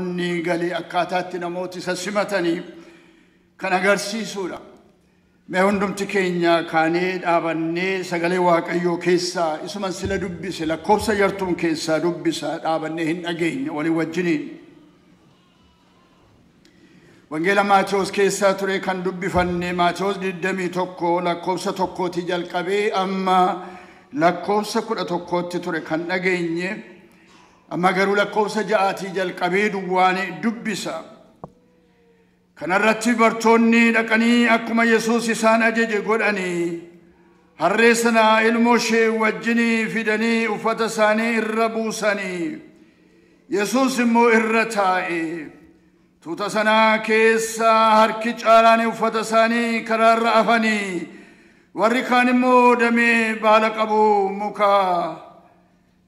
Inni galee akkaataatti namooti isa simatanii kan agarsiisudha. Mee hundumti keenya kaanee dhaabannee sagalee Waaqayyoo keessaa isuma sila dubbise lakkoofsa yartuun keessaa dubbisa dhaabannee hin dhageenya walii wajjiniin. Wangeela Maatewos keessaa ture kan dubbifanne Maatewos 21 lakkoofsa 1tii jalqabee amma lakkoofsa 11tti ture kan dhageenye. Amma garuu lakkoofsa 6tii jalqabee duwwaan dubbisa. Kanarratti bartoonni dhaqanii akkuma Yesuus isaan ajaje godhanii harree sana ilmoo ishee wajjinii fidanii uffata isaanii irra buusanii Yesuus immoo irra taa'e. Tuuta sanaa keessa harki caalaan uffata isaanii karaarra afanii warri kaan immoo damee baala qabu muka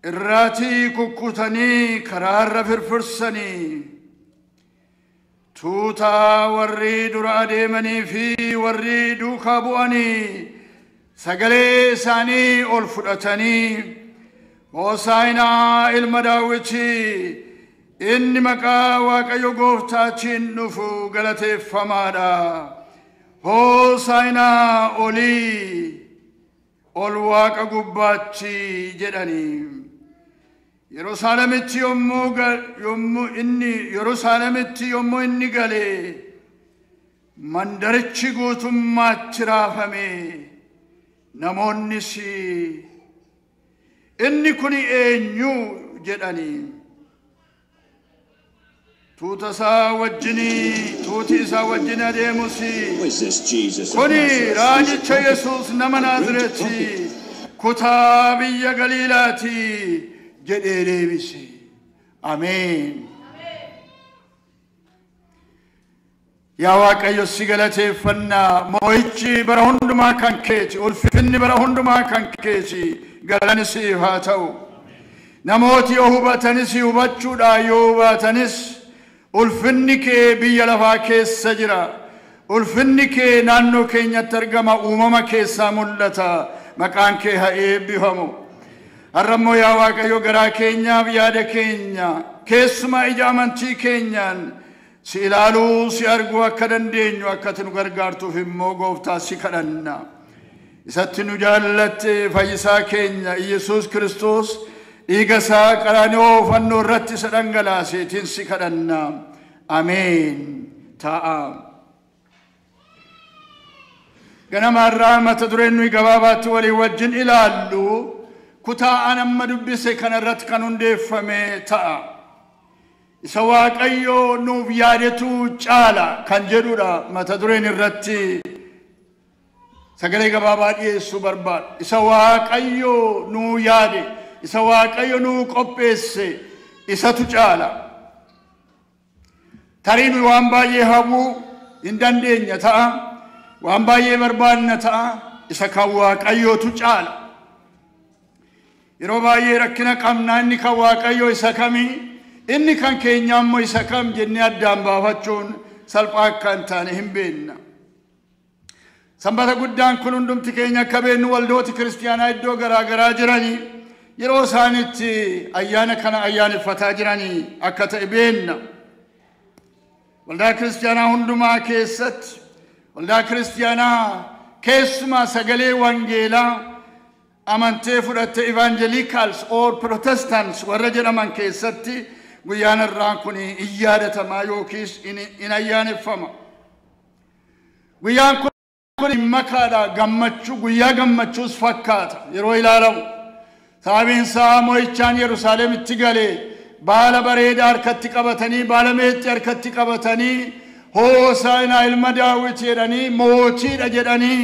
irraatii kukkutanii karaarra firfirsanii. Tuuta warri dura adeemanii fi warri duukaa bu'anii sagalee isaanii ol fudhatanii Hoosaa'inaa ilma Daawwitii inni maqaa Waaqayyo gooftaatiin dhufu galateeffamaadha. Hoosaa'inaa olii ol Waaqa gubbaatti jedhanii. Yerusaalemitti yommuu inni galee mandarichi guutummaatti raafame. Namoonnis inni kun eenyu jedhanii. Tuuta isaa wajjinii tuuti isaa wajjin adeemus kuni raajicha Yesuus nama Naazreeti kutaa biyya Galiilaati jedhee deebise. Ameen. Yaa Waaqayyo si galateeffannaa. Moo'ichi bara hundumaa kan keeti, ulfinni bara hundumaa kan keeti, galanni siif haa ta'u. Namooti yoo hubatanis hubachuudhaa yoo hubatanis ulfinni kee biyya lafaa keessa jira. Ulfinni kee naannoo keenyatti argama, uumama keessaa mul'ata. Maqaan kee haa eebbifamu. Har'a immoo yaa Waaqayyo garaa keenyaaf yaada keenya keessumaa ija amantii keenyaan si ilaaluu si arguu akka dandeenyu akka ati nu gargaartuuf immoo gooftaa si kadhanna. Isatti nu jaallatte fayyisaa keenya Iyyasuus Kiristoos dhiiga isaa qaraanioo fannoo irratti isa dhangalaaseetiin si kadhanna. Ameen. Ta'a. Ganama irraa mata dureen nuyi gabaabaatti walii wajjin ilaallu kutaa an amma dubbise kanarratti kan hundeeffame ta'a. Isa Waaqayyo nuuf yaadetu caala kan jedhudha mata dureen irratti sagalee gabaabaa dhiyeessuu barbaada. Isa Waaqayyo nuu yaade, isa Waaqayyo nuu qopheesse, isatu caala. Tarii nu waan baay'ee hawwuu hin dandeenya ta'a, waan baay'ee barbaadna ta'a, isa kan Waaqayyootu caala. Yeroo baay'ee rakkina qabnaa inni kan Waaqayyoo isa kamii, inni kan keenyaa immoo isa kam jennee addaan baafachuun salphaa akka hin taane hin beekna. Sanbata guddaan kun hundumti keenya akka beeknu waldooti kiristiyaanaa iddoo garaa garaa jiranii yeroo isaanitti ayyaana kana ayyaaneffataa jiranii akka ta'e beekna. Waldaa kiristiyaanaa hundumaa keessatti waldaa kiristiyaanaa keessumaa sagalee wangeelaa amantee fudhatte evangelicals or protestants warra jedhaman keessatti guyyaan irraan kun hin yaadatamaa yookiis hin ayyaaneffama. Guyyaan kun makaadha gammachuu guyyaa gammachuus fakkaata yeroo ilaalamu. Sababiin isaa mo'ichaan Yerusaalemitti galee baala bareedaa harkatti qabatanii baala meexxii harkatti qabatanii Hoosaa'inaa ilma Daawit jedhanii mootiidha jedhanii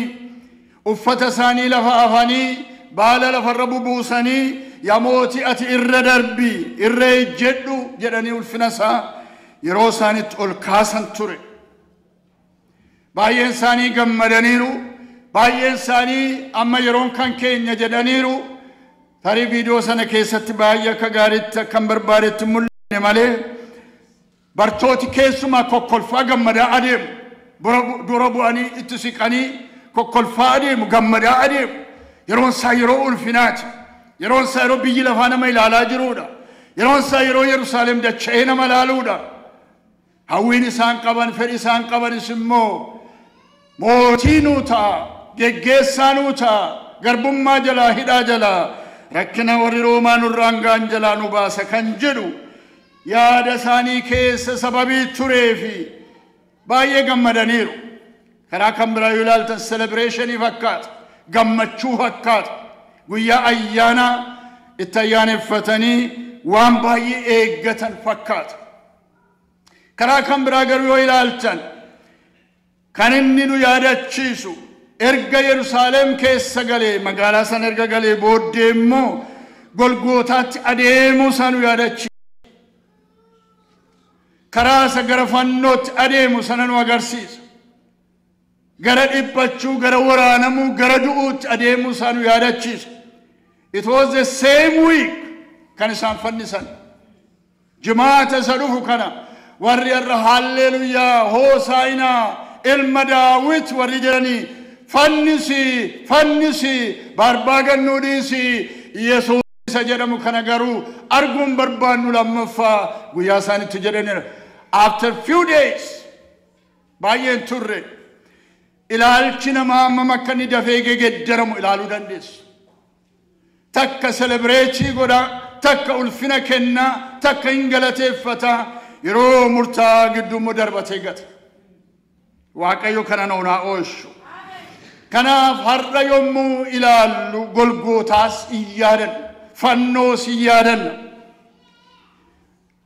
uffata isaanii lafa afanii baala lafarra bubuusanii yaa mootii ati irra darbii irra ejjedhu jedhanii ulfina isaa yeroo isaanitti ol kaasan ture. Baay'een isaanii gammadaniiru. Baay'een isaanii amma yeroon kan keenya jedhaniiru. Tarii viidiyoo sana keessatti baay'ee akka gaariitti akka hin barbaadetti mul'anne malee bartooti keessumaa kokkolfaa gammadaa adeemu. Dura bu'anii itti siqanii kokkolfaa adeemu gammadaa adeemu. Yeroon isaa yeroo ulfinaati. Yeroon isaa yeroo biyyi lafaa nama ilaalaa jiruudha. Yeroon isaa yeroo Yerusaalem dacha'ee nama ilaaluudha. Hawwiin isaan qaban, fedhi isaan qabanis immoo mootii nuu ta'a, geggeessaa nuu ta'a, garbummaa jalaa, hidhaa jalaa, rakkina warri Roomaa nurraan ga'an jalaa nu baasa kan jedhu yaada isaanii keessa sababii turee fi baay'ee gammadaniiru. Karaa kan biraa yoo ilaaltan celebration fakkaata, gammachuu fakkaata. Guyyaa ayyaanaa itti ayyaaneffatanii waan baay'ee eeggatan fakkaata. Karaa kan biraa garuu yoo ilaaltan kan inni nu yaadachiisu erga Yerusaalem keessa galee, magaalaa sana erga galee booddee immoo Golgootaatti adeemuu isaa nu yaadachiisa. Karaa isa gara fannootti adeemu sana nu agarsiisa. Gara dhiphachuu, gara waraanamuu, gara du'uutti adeemuu isaa nu yaadachiisa. It was the same week kan isaan fannisan. Jimaata isa dhufu kana warri har'a haalleluuyaa, hoosaayinaa, ilma Daawit warri jedhanii, fannisi, fannisi, barbaa gannuu dhiisi, Yesuus isa jedhamu kana garuu arguun barbaannu lammaffaa guyyaa isaanitti jedhaniira. After few days, baay'een turre, ilaalchi namaa hammam akka inni dafee gegeddaramu ilaaluu dandeessu. Takka celebrate godha, takka ulfina kennaa, takka hin galateeffata, yeroo murtaa'aa gidduu immoo darbatee gata. Waaqayyo kana nuunaa oolchu. Kanaaf har'a yommuu ilaallu Golgootaas hin yaadanna, fannoos hin yaadanna.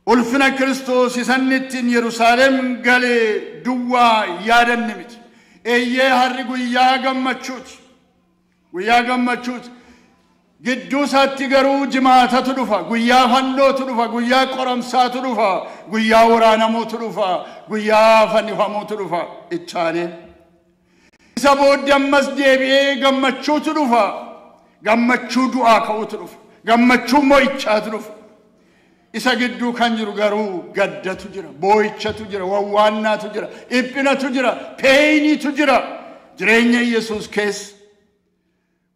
Ulfina Kiristoos isan ittiin Yerusaalem galee duwwaa yaadanne miti. Eeyyee, har'i guyyaa gammachuuti. Guyyaa gammachuuti. Gidduu isaatti garuu jimaatatu dhufa, guyyaa fannootu dhufa, guyyaa qoramsaatu dhufa, guyyaa waraanamuutu dhufa, guyyaa fannifamuutu dhufa ittaanee. Isa booddee ammas deebi'ee gammachuutu dhufa, gammachuu du'aa ka'uutu dhufa, gammachuu mo'ichaatu dhufa. Isa gidduu kan jiru garuu gaddatu jira, boo'ichatu jira, wawwaannaatu jira, dhiphinatu jira, painiitu jira. Jireenya Yesuus keessa.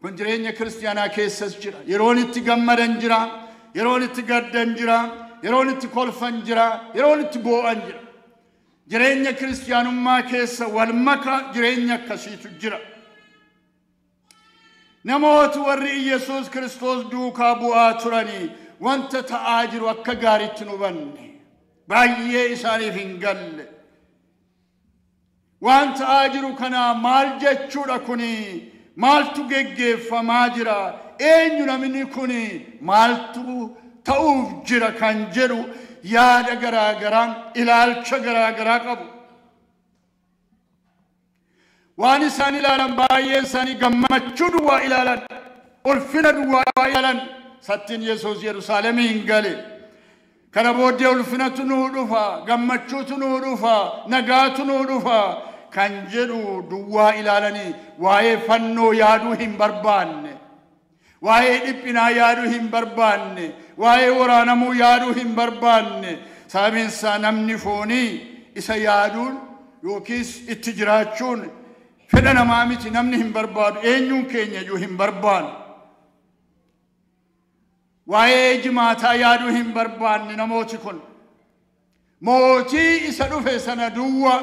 Kun jireenya kiristaanaa keessas jira. Yeroon itti gammadan jira, yeroon itti gaddan jira, yeroon itti kolfan jira, yeroon itti boo'an jira. Jireenya kiristaanummaa keessa wal maka jireenya akkasiitu jira. Namooti warri Yesuus Kiristoos duukaa bu'aa turanii wanta ta'aa jiru akka gaariitti hin hubanne, baay'ee isaaniif hin galle. Waan ta'aa jiru kana maal jechuudha kuni? Maaltu geggeeffamaa jira? Eenyu namni kuni? Maaltu ta'uuf jira kan jedhu yaada garaa garaa, ilaalcha garaa garaa qabu. Waan isaan ilaalan baay'een isaanii gammachuu duwwaa ilaalan, ulfina duwwaa ilaalan. Sattiin Yesuus Yerusaalemiin gale. Kana booddee ulfinatu nuu dhufa, gammachuutu nuu dhufa, nagaatu nuu dhufa kan jedhu duwwaa ilaalanii waa'ee fannoo yaaduu hin barbaanne. Waa'ee dhiphinaa yaaduu hin barbaanne. Waa'ee waraanamuu yaaduu hin barbaanne. Sababiin isaa namni foonii isa yaaduun yookiis itti jiraachuun fedha namaa miti, namni hin barbaadu, eenyuun keenya iyyuu hin barbaannu. Waa'ee jimaataa yaaduu hin barbaanne namooti kun. Mootii isa dhufe sana duwwaa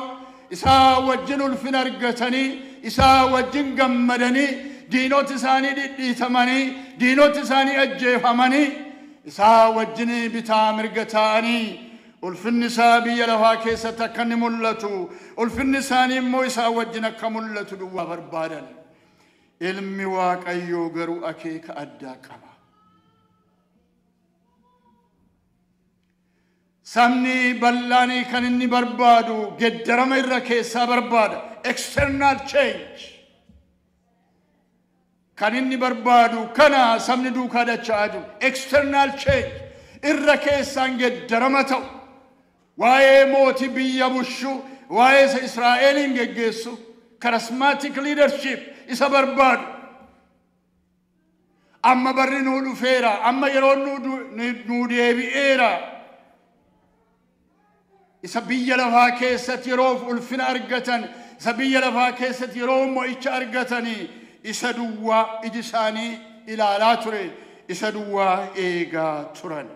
isaa wajjin ulfina argatanii, isaa wajjin gammadanii, diinoti isaanii dhidhiitamanii, diinoti isaanii ajjeefamanii, isaa wajjin bitaa mirga ta'anii, ulfinni isaa biyya lafaa keessatti akka inni mul'atu, ulfinni isaanii immoo isaa wajjin akka mul'atu duwwaa barbaadan. Ilmi Waaqayyoo garuu akeeka addaa qaba. Sabni bal'aanii kan inni barbaadu geddarama irra keessaa barbaada. External change. Kan inni barbaadu kana sabni duukaa dacha'aa jiru. External change. Irra keessaan geddarama ta'u. Waa'ee mootii biyya bushuu, waa'ee isa Israa'eliin geggeessu, charismatic leadership isa barbaadu. Amma barri nuu dhufeera, amma yeroon nuu deebi'eera. Isa biyya lafaa keessatti yeroof ulfina argatan, isa biyya lafaa keessatti yeroo mo'icha argatanii, isa duwwaa iji isaanii ilaalaa ture, isa duwwaa eegaa turan.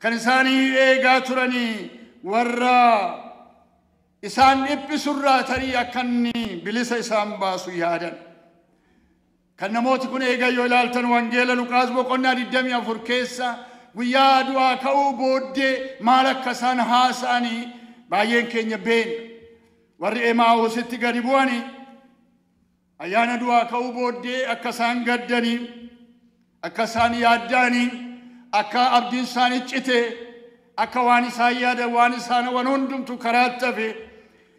Kan isaanii eegaa turanii warra isaan dhiphisurraa tarii akka inni bilisa isaan baasu yaadan. Kan namooti kun eegan yoo ilaaltan Wangeela Luqaas boqonnaa 24 keessa guyyaa du'aa ka'uu booddee maal akka isaan haasa'anii baay'een keenya beekna. Warri Emaa'usitti gadi bu'anii ayyaana du'aa ka'uu booddee akka isaan gaddanii, akka isaan yaaddanii, akka abdiin isaanii cite, akka waan isaan yaadan waan isaan waan hundumtu karaatti hafe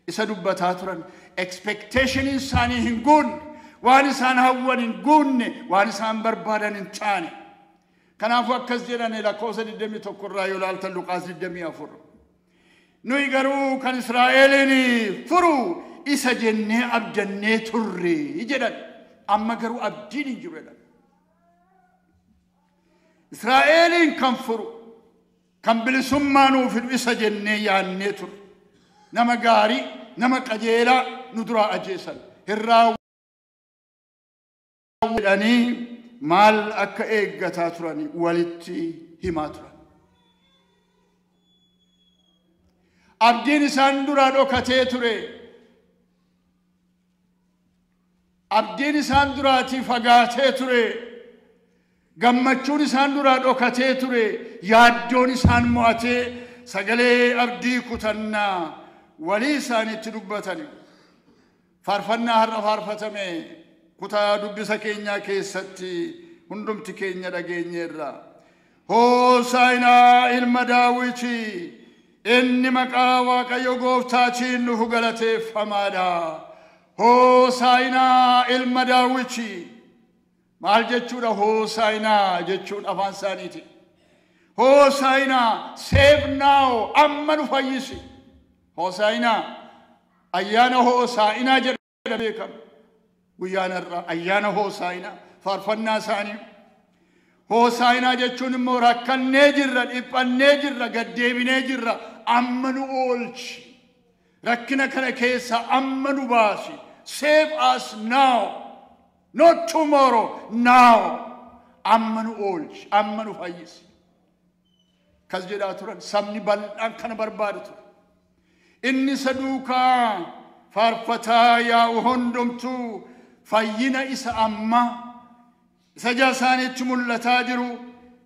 isa dubbataa turan. Expectation isaanii hin guunne, waan isaan hawwan hin guunne, waan isaan barbaadan hin taane. Kanaafuu akkas jedhan lakkoofsa 21 irraa yoo ilaaltan Luqaas 24. Nuyi garuu kan Israa'eliin furu isa jennee abdannee turre jedhan. Amma garuu abdiin hin jiru jedhan. Israa'eliin kan furu, kan bilisummaa nuu fidu isa jennee yaannee turre. Nama gaarii, nama qajeelaa nu duraa ajjeesan. Hin raawwadhanii maal akka eeggataa turani walitti himaa turan. Abdiin isaan duraa dhokatee ture. Abdiin isaan duraatii fagaatee ture. Gammachuun isaan duraa dhokatee ture. Yaaddoon isaan mo'atee sagalee abdii kutannaa walii isaaniitti dubbatani. Faarfannaa har'a faarfatame kutaa dubbisa keenyaa keessatti hundumti keenya dhageenyeerra. Hoosaayinaa ilma Daawiti, inni maqaa Waaqayyo gooftaatiin nuuf galateeffamaadha. Hoosaayinaa ilma Daawiti. Maal jechuudha hoosaayinaa jechuun afaan isaaniiti? Hoosaayinaa, save now, amma nu fayyisi. Hoosaayinaa, ayyaana hoosaayinaa jedhamee beekama. Guyyaan har'aa ayyaana hoosaayinaa faarfannaa isaanii. Hoosaayinaa jechuun immoo rakkannee jirra, dhiphannee jirra, gaddeebinee jirra, amma nu oolchi. Rakkina kana keessaa amma nu baasi. Save us now, not tomorrow, now. Amma nu oolchi, amma nu fayyisi. Kas jedhaa turan sabni bal'aan kana barbaadu ture. Inni isa duukaa faarfataa yaa'u hundumtuu fayyina isa amma isa ija isaaniitti mul'ataa jiru,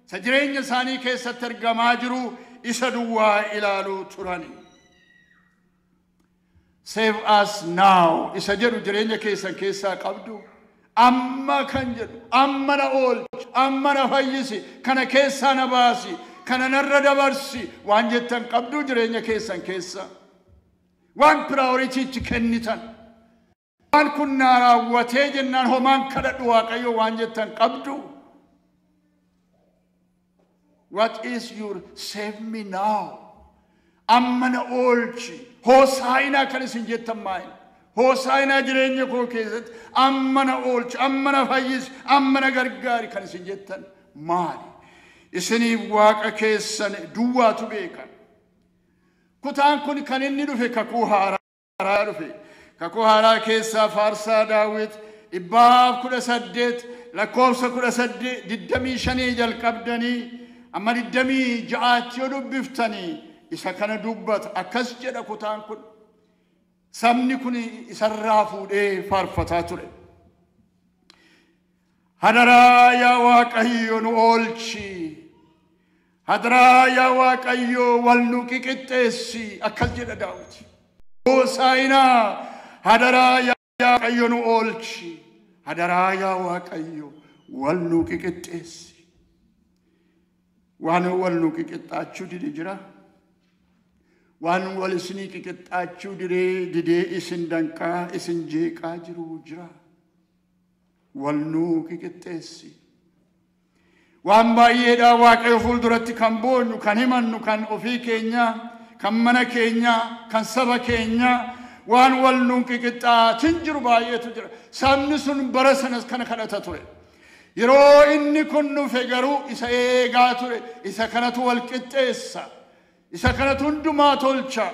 isa jireenya isaanii keessatti argamaa jiru isa duwwaa ilaaluu turani. Save us now isa jedhu jireenya keessan keessaa qabdu. Amma kan jedhu, amma na oolchi, amma na fayyisi, kana keessaa na baasi, kana narra dabarsi waan jettan qabdu jireenya keessan keessa. Waan priority kennitan. Waan kun naa raawwatee jennaan homaan kadhadhu Waaqayyo waan jettan qabdu. What is your save me now? Amma na oolchi. Hoosaayinaa kan isin jettan maali? Hoosaayinaa jireenya koo keessatti amma na oolchi, amma na fayyisi, amma na gargaari kan isin jettan maali? Isiniif Waaqa keessan duwwaatu beeka. Kutaan kun kan inni dhufe kakuu haaraa dhufe. Kakuu haaraa keessaa faarsaa Daawit 118 lakkoofsa 18 25 jalqabdanii amma 26tti yoo dubbiftanii isa kana dubbata. Akkas jedha kutaan kun. Sabni kun isarraa fuudhee faarfataa ture. Hadaraa yaa Waaqayyo nu oolchi. Hadaraa yaa Waaqayyo wal nu qiqixxeessi. Akkas jedha Daawit. Hoosaayinaa hadaraa yaa Waaqayyo nu oolchi. Hadaraa yaa Waaqayyo wal nu qiqixxeessi. Waan wal nu qiqixxaachuu dide jira. Waan wal isinii qiqixxaachuu didee isin danqaa isin jeeqaa jiru jira. Wal nu qiqixxeessi. Waan baay'eedha Waaqayyo fuulduratti kan boonyu, kan himannu, kan ofii keenyaa, kan mana keenyaa, kan saba keenyaa, waan wal nu qiqixxaatin jiru baay'eetu jira. Sabni sun bara sanas kana kadhata ture. Yeroo inni kun dhufe garuu isa eegaa ture. Isa kanatu wal qixxeessa. Isa kanatu hundumaa tolcha.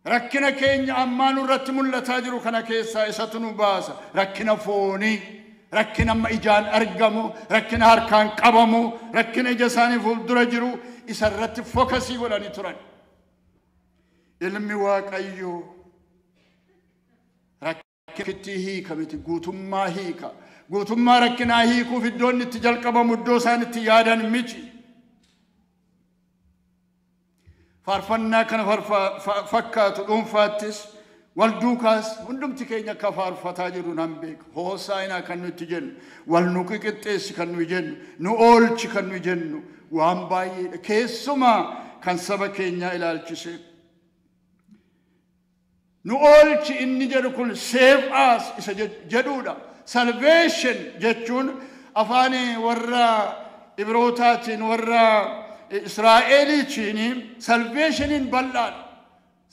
Rakkina keenya ammaa nurratti mul'ataa jiru kana keessaa isatu nu baasa. Rakkina foonii, rakkina amma ijaan argamu, rakkina harkaan qabamu, rakkina ija isaanii fuuldura jiru isa irratti focus godhanii turan. Ilmi Waaqayyoo rakkitti hiika miti, guutummaa hiika. Guutummaa rakkinaa hiikuuf iddoon itti jalqabamu iddoo isaan itti yaadan miti. Faarfannaa kana fakkaatu dhuunfaattis wal duukaas hundumti keenya akka faarfataa jirru nan beeka. Hoosaa'inaa kan nuti jennu, wal nu qixxeessi kan nuyi jennu, nu oolchi kan nuyi jennu waan baay'eedha. Keessumaa kan saba keenyaa ilaalchise. Nu oolchi inni jedhu kun save us isa jedhuudha. Salvation jechuun afaan warra Ibrootaatiin warra Israa'eliitiin salvationiin bal'aadha.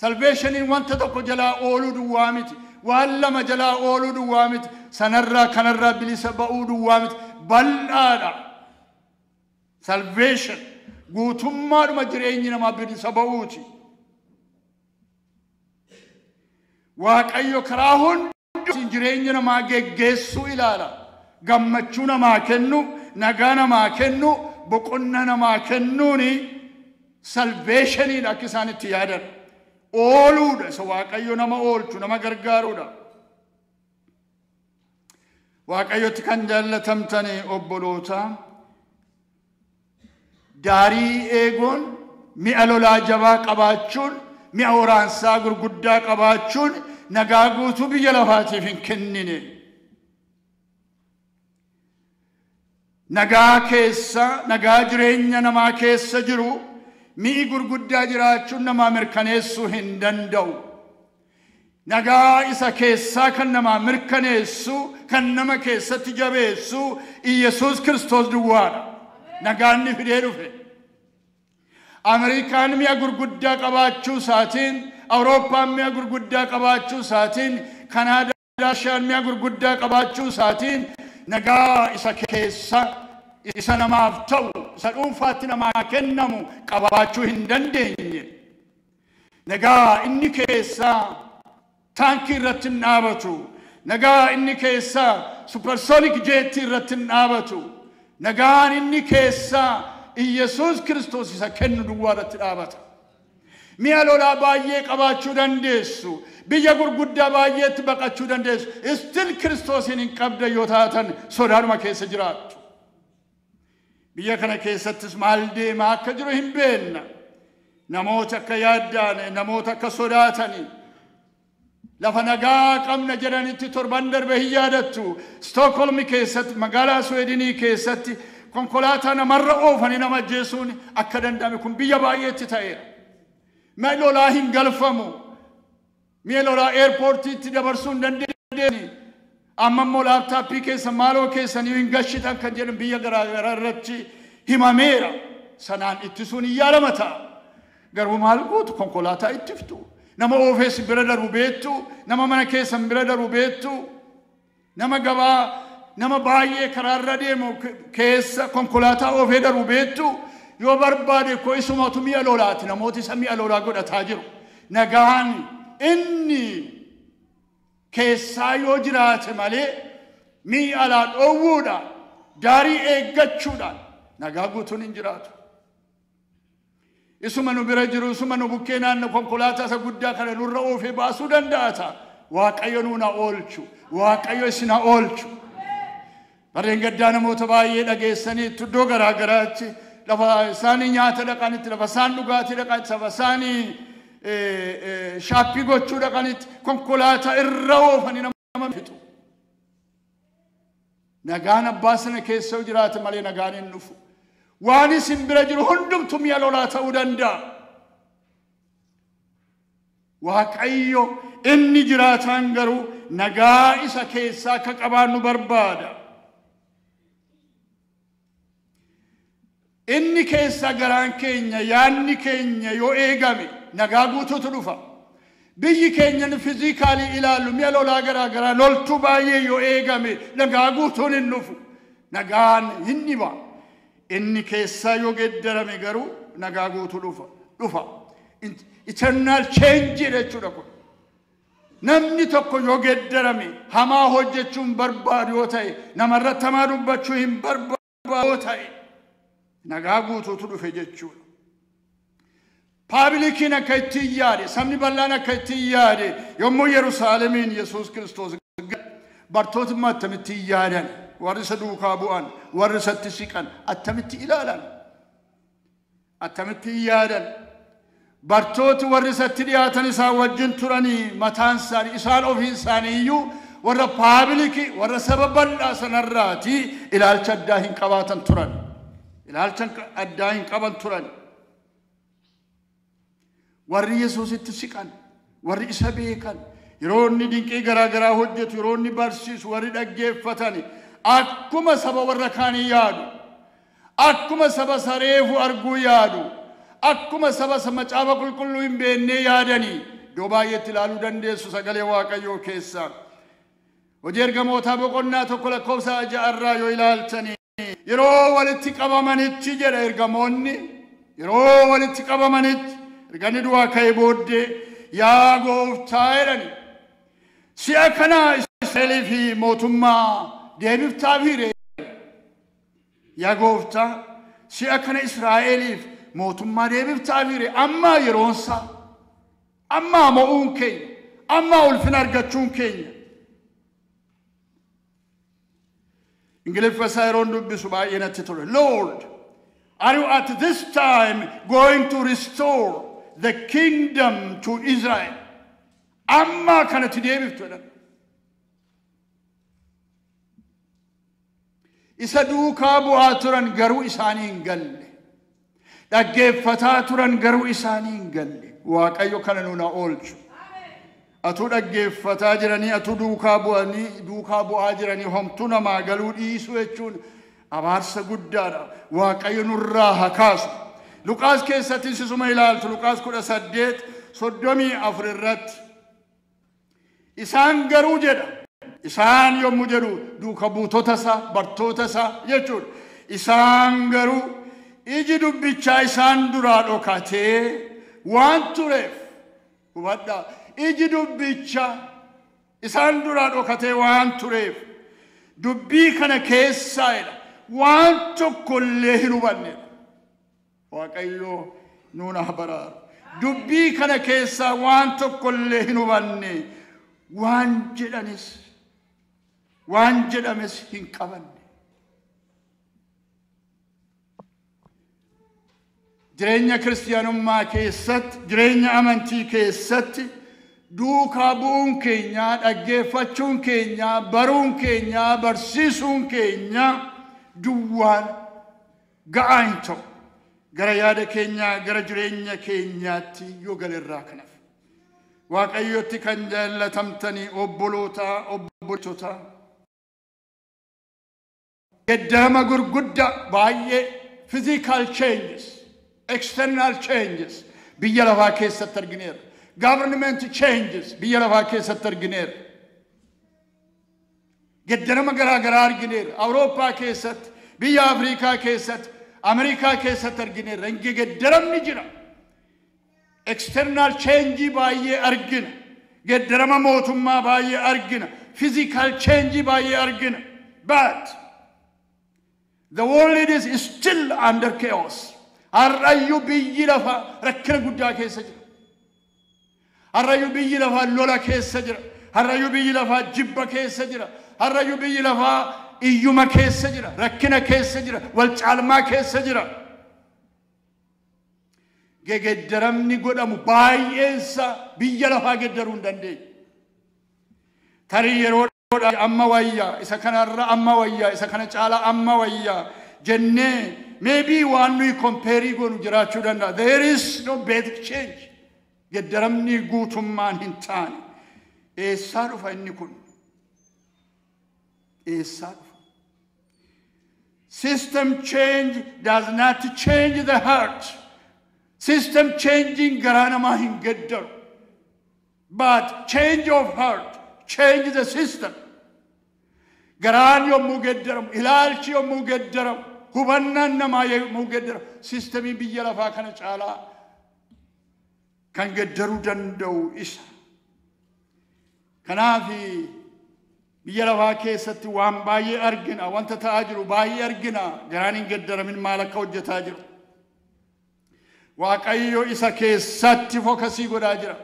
Salvationiin wanta tokko jalaa ooluu duwwaa miti. Waan lama jalaa ooluu duwwaa miti. Sanarraa kanarraa bilisa ba'uu duwwaa miti. Bal'aadha. Salvation guutummaadhuma jireenyi namaa bilisa ba'uuti. Waaqayyo karaa hundumaa jireenya namaa geggeessuu ilaala. Gammachuu namaa kennu, nagaa namaa kennu, boqonnaa namaa kennuuni salvationiidha akka isaan itti yaadan. Ooluudha isa Waaqayyo nama oolchu, nama gargaaruudha. Waaqayyotti kan jaallatamtani obboloota, daarii eegoon mi'a lolaa jabaa qabaachuun, mi'a waraansaa gurguddaa qabaachuun nagaa guutuu biyya lafaatiif hin kennine. Nagaa keessa, nagaa jireenya namaa keessa jiru mi'i gurguddaa jiraachuun namaa mirkaneessuu hin danda'u. Nagaa isa keessaa kan namaa mirkaneessu, kan nama keessatti jabeessu Iyyasuus Kiristoos duwwaadha. Nagaan inni fidee dhufe. Ameerikaan mi'a gurguddaa qabaachuu isaatiin, Awurooppaan mi'a gurguddaa qabaachuu isaatiin, Kanaadaan mi'a gurguddaa qabaachuu isaatiin nagaa isa keessa isa namaaf ta'u, isa dhuunfaatti namaa kennamu qabaachuu hin dandeenye. Nagaa inni keessaa taankii irratti hin dhaabatu. Nagaa inni keessaa supersonic jeettii irratti hin dhaabatu. Nagaan inni keessaa Iyyasuus Kiristoos isa kennu duwwaa irratti dhaabata. Mi'a lolaa baay'ee qabaachuu dandeessu. Biyya gurguddaa baay'eetti baqachuu dandeessu. Istil Kiristoosiin hin qabda yoo taatan sodaadhuma keessa jiraattu. Biyya kana keessattis maal deemaa akka jiru hin beekna. Namoota akka yaaddaan, namoota akka sodaatanii. Lafa nagaa qabna jedhanitti torban darbe hin yaadattu. Stookholmi keessatti, magaalaa Suweedinii keessatti konkolaataa namarra oofanii nama ajjeesuun akka danda'ame kun biyya baay'eetti ta'eera. Mi'a lolaa hin galfamu. Mi'a lolaa eerpoortiitti dabarsuu hin dandeenye. Amma immoo laaptaappii keessa maaloo keessanii hin gashitan kan jedhan biyya garaagaraa irratti himameera. Sanaan ittisuun hin yaalama ta'a. Garuu maal gootu konkolaataa ittiftu. Nama oofees bira darbu beektu, nama mana keessan bira darbu beektu, nama gabaa, nama baay'ee karaarra deemu keessa konkolaataa oofee darbu beektu. Yoo barbaade koo isumatu mi'a lolaati. Namooti isa mi'a lolaa godhataa jiru. Nagaan inni keessaa yoo jiraate malee mi'a alaa dhoowwuudhaan, daarii eeggachuudhaan nagaa guutuun hin jiraatu. Isuma nu bira jiru, isuma nu bukkee naannoo konkolaataa isa guddaa kana nurra oofee baasuu danda'a ta'a. Waaqayyo nuun haa oolchu. Waaqayyo isin haa oolchu. Barreen gaddaa namoota baay'ee dhageessanii iddoo garaa garaatti lafa isaanii nyaata dhaqanitti, lafa isaan dhugaatii dhaqanitti, lafa isaanii shaappii gochuu dhaqanitti konkolaataa irra oofanii nama fixu. Nagaan abbaa sana keessa jiraate malee nagaan hin dhufu. Waan isin bira jiru hundumtu mi'a lolaa ta'uu danda'a. Waaqayyo inni jiraataan garuu nagaa isa keessaa akka qabaannu barbaada. Inni keessa garaan keenya, yaadni keenya yoo eegame nagaa guutuutu dhufa. Biyyi keenya fiizikaalii ilaallu mi'a lolaa garaa garaa loltuu baay'ee yoo eegame nagaa guutuun hin dhufu. Nagaan hin dhiba. Inni keessaa yoo geeddarame garuu nagaa guutuu dhufa. Eternal change jechuudha kun. Namni tokko yoo geeddarame hamaa hojjechuu hin barbaadu yoo ta'e, namarratti hamaa dubbachuu hin barbaadu yoo ta'e, nagaa guutuutu dhufe jechuudha. Publiciin akka ittiin yaade, sabni bal'aan akka ittiin yaade, yommuu Yerusaalemiin Yesuus Kiristoos bartooti immoo attamitti yaadan, warri isa duukaa bu'an, warri isatti siqan attamitti ilaalan, attamitti yaadan? Bartooti warri isatti dhiyaatan, isaan wajjin turanii, mataan isaanii, isaan ofiin isaanii iyyuu warra public, warra saba bal'aa sanarraati ilaalcha addaa hin qabaatan turan. Ilaalcha addaa hin qaban turan. Warri Yesuusitti siqan, warri isa beekan, yeroo inni dinqii garaa garaa hojjetu, yeroo inni barsiisu, warri dhaggeeffatan akkuma saba warra kaanii yaadu, akkuma saba sareefu arguu yaadu, akkuma saba macaafa qulqulluu hin beennee yaadanii. Iddoo baay'eetti ilaaluu dandeessu sagalee Waaqayyoo keessaa. Hojii Ergamootaa boqonnaa 1 lakkoofsa 6rraa yoo ilaaltanii, yeroo walitti qabamanitti jedha, ergamoonni yeroo walitti qabamanitti, erga inni du'aa ka'ee booddee, "Yaa Gooftaa," jedhani, "si'a kana Israa'elii fi mootummaa deebiftaa fiire? Yaa Gooftaa, si'a kana Israa'eliif mootummaa deebiftaa fiire? Amma yeroonsaa, amma mo'uun keenya, amma ulfina argachuun keenya." Ingiliffa isaa yeroon dubbisu baay'ee natti tole. "Lord, are you at this time going to restore the kingdom to Israel?" Amma kanatti deebiftu jedhan. Isa duukaa bu'aa turan garuu isaanii hin galle. Dhaggeeffataa turan garuu isaanii hin galle. Waaqayyo kana nuna oolchu. Atuu dhaggeeffataa jiranii, atuu duukaa bu'anii, duukaa bu'aa jiranii homtuu namaa galuu dhiisuu jechuun abaarsa guddaadha. Waaqayyo nurraa haa kaasu. Luqaas keessatti isuma ilaaltu, Luqaas 18:34 irratti. Isaan garuu jedha. Isaan yommuu jedhu duuka buutota isaa, bartoota isaa jechuudha. Isaan garuu iji dubbichaa isaan duraa dhokatee waan tureef, hubadhaa, iji dubbichaa isaan duraa dhokatee waan tureef dubbii kana keessaa jedha waan tokkollee hin hubannedha. Waaqayyo nuun haa baraaru. Dubbii kana keessaa waan tokkollee hin hubanne, waan jedhanis, waan jedhames hin qabanne. Jireenya kiristiyaanummaa keessatti, jireenya amantii keessatti duukaa bu'uun keenya, dhaggeeffachuun keenya, baruun keenya, barsiisuun keenya duwwaan ga'aa hin ta'u. Gara yaada keenyaa, gara jireenya keenyaatti yoo galerraa kanaaf. Waaqayyotti kan jaallatamtanii obboloota, obboltota. Geddarama gurguddaa baay'ee, physical changes, external changes biyya lafaa keessatti argineerra. Government changes biyya lafaa keessatti argineerra. Geddarama garaa garaa argineerra. Awurooppaa keessatti, biyya Afrikaa keessatti, Ameerikaa keessatti argineerra. Inni geddaramni jira. External change baay'ee argina. Geddarama mootummaa baay'ee argina. Physical change baay'ee argina. But the world is still under chaos. Har'ayyuu biyyi lafaa rakkina guddaa keessa jira. Har'ayyuu biyyi lafaa lola keessa jira. Har'ayyuu biyyi lafaa jibba keessa jira. Har'ayyuu biyyi lafaa iyyuma keessa jira. Rakkina keessa jira. Wal caalmaa keessa jira. Gegeddaramni godhamu baay'eensa biyya lafaa geddaruu hin dandeenye. Tarii yeroo amma wayyaa, isa kanarra amma wayyaa, isa kana caalaa amma wayyaa jennee maybe waan nuyi compare goonu jiraachuu danda'a. There is no basic change. Geddaramni guutummaan hin taane. Eessaa dhufa inni kun? Eessaa dhufa? System change does not change the heart. System changing garaa namaa hin geddaru. But change of heart change the system. Garaan yommuu geddaramu, ilaalchi yommuu geddaramu, hubannaan namaa yommuu geddaramu, systemiin biyya lafaa kana caalaa kan geddaruu danda'u isa. Kanaaf biyya lafaa keessatti waan baay'ee argina, wanta ta'aa jiru baay'ee argina, garaan hin geddaramin maal akka hojjetaa jiru. Waaqayyo isa keessatti focus godhaa jira.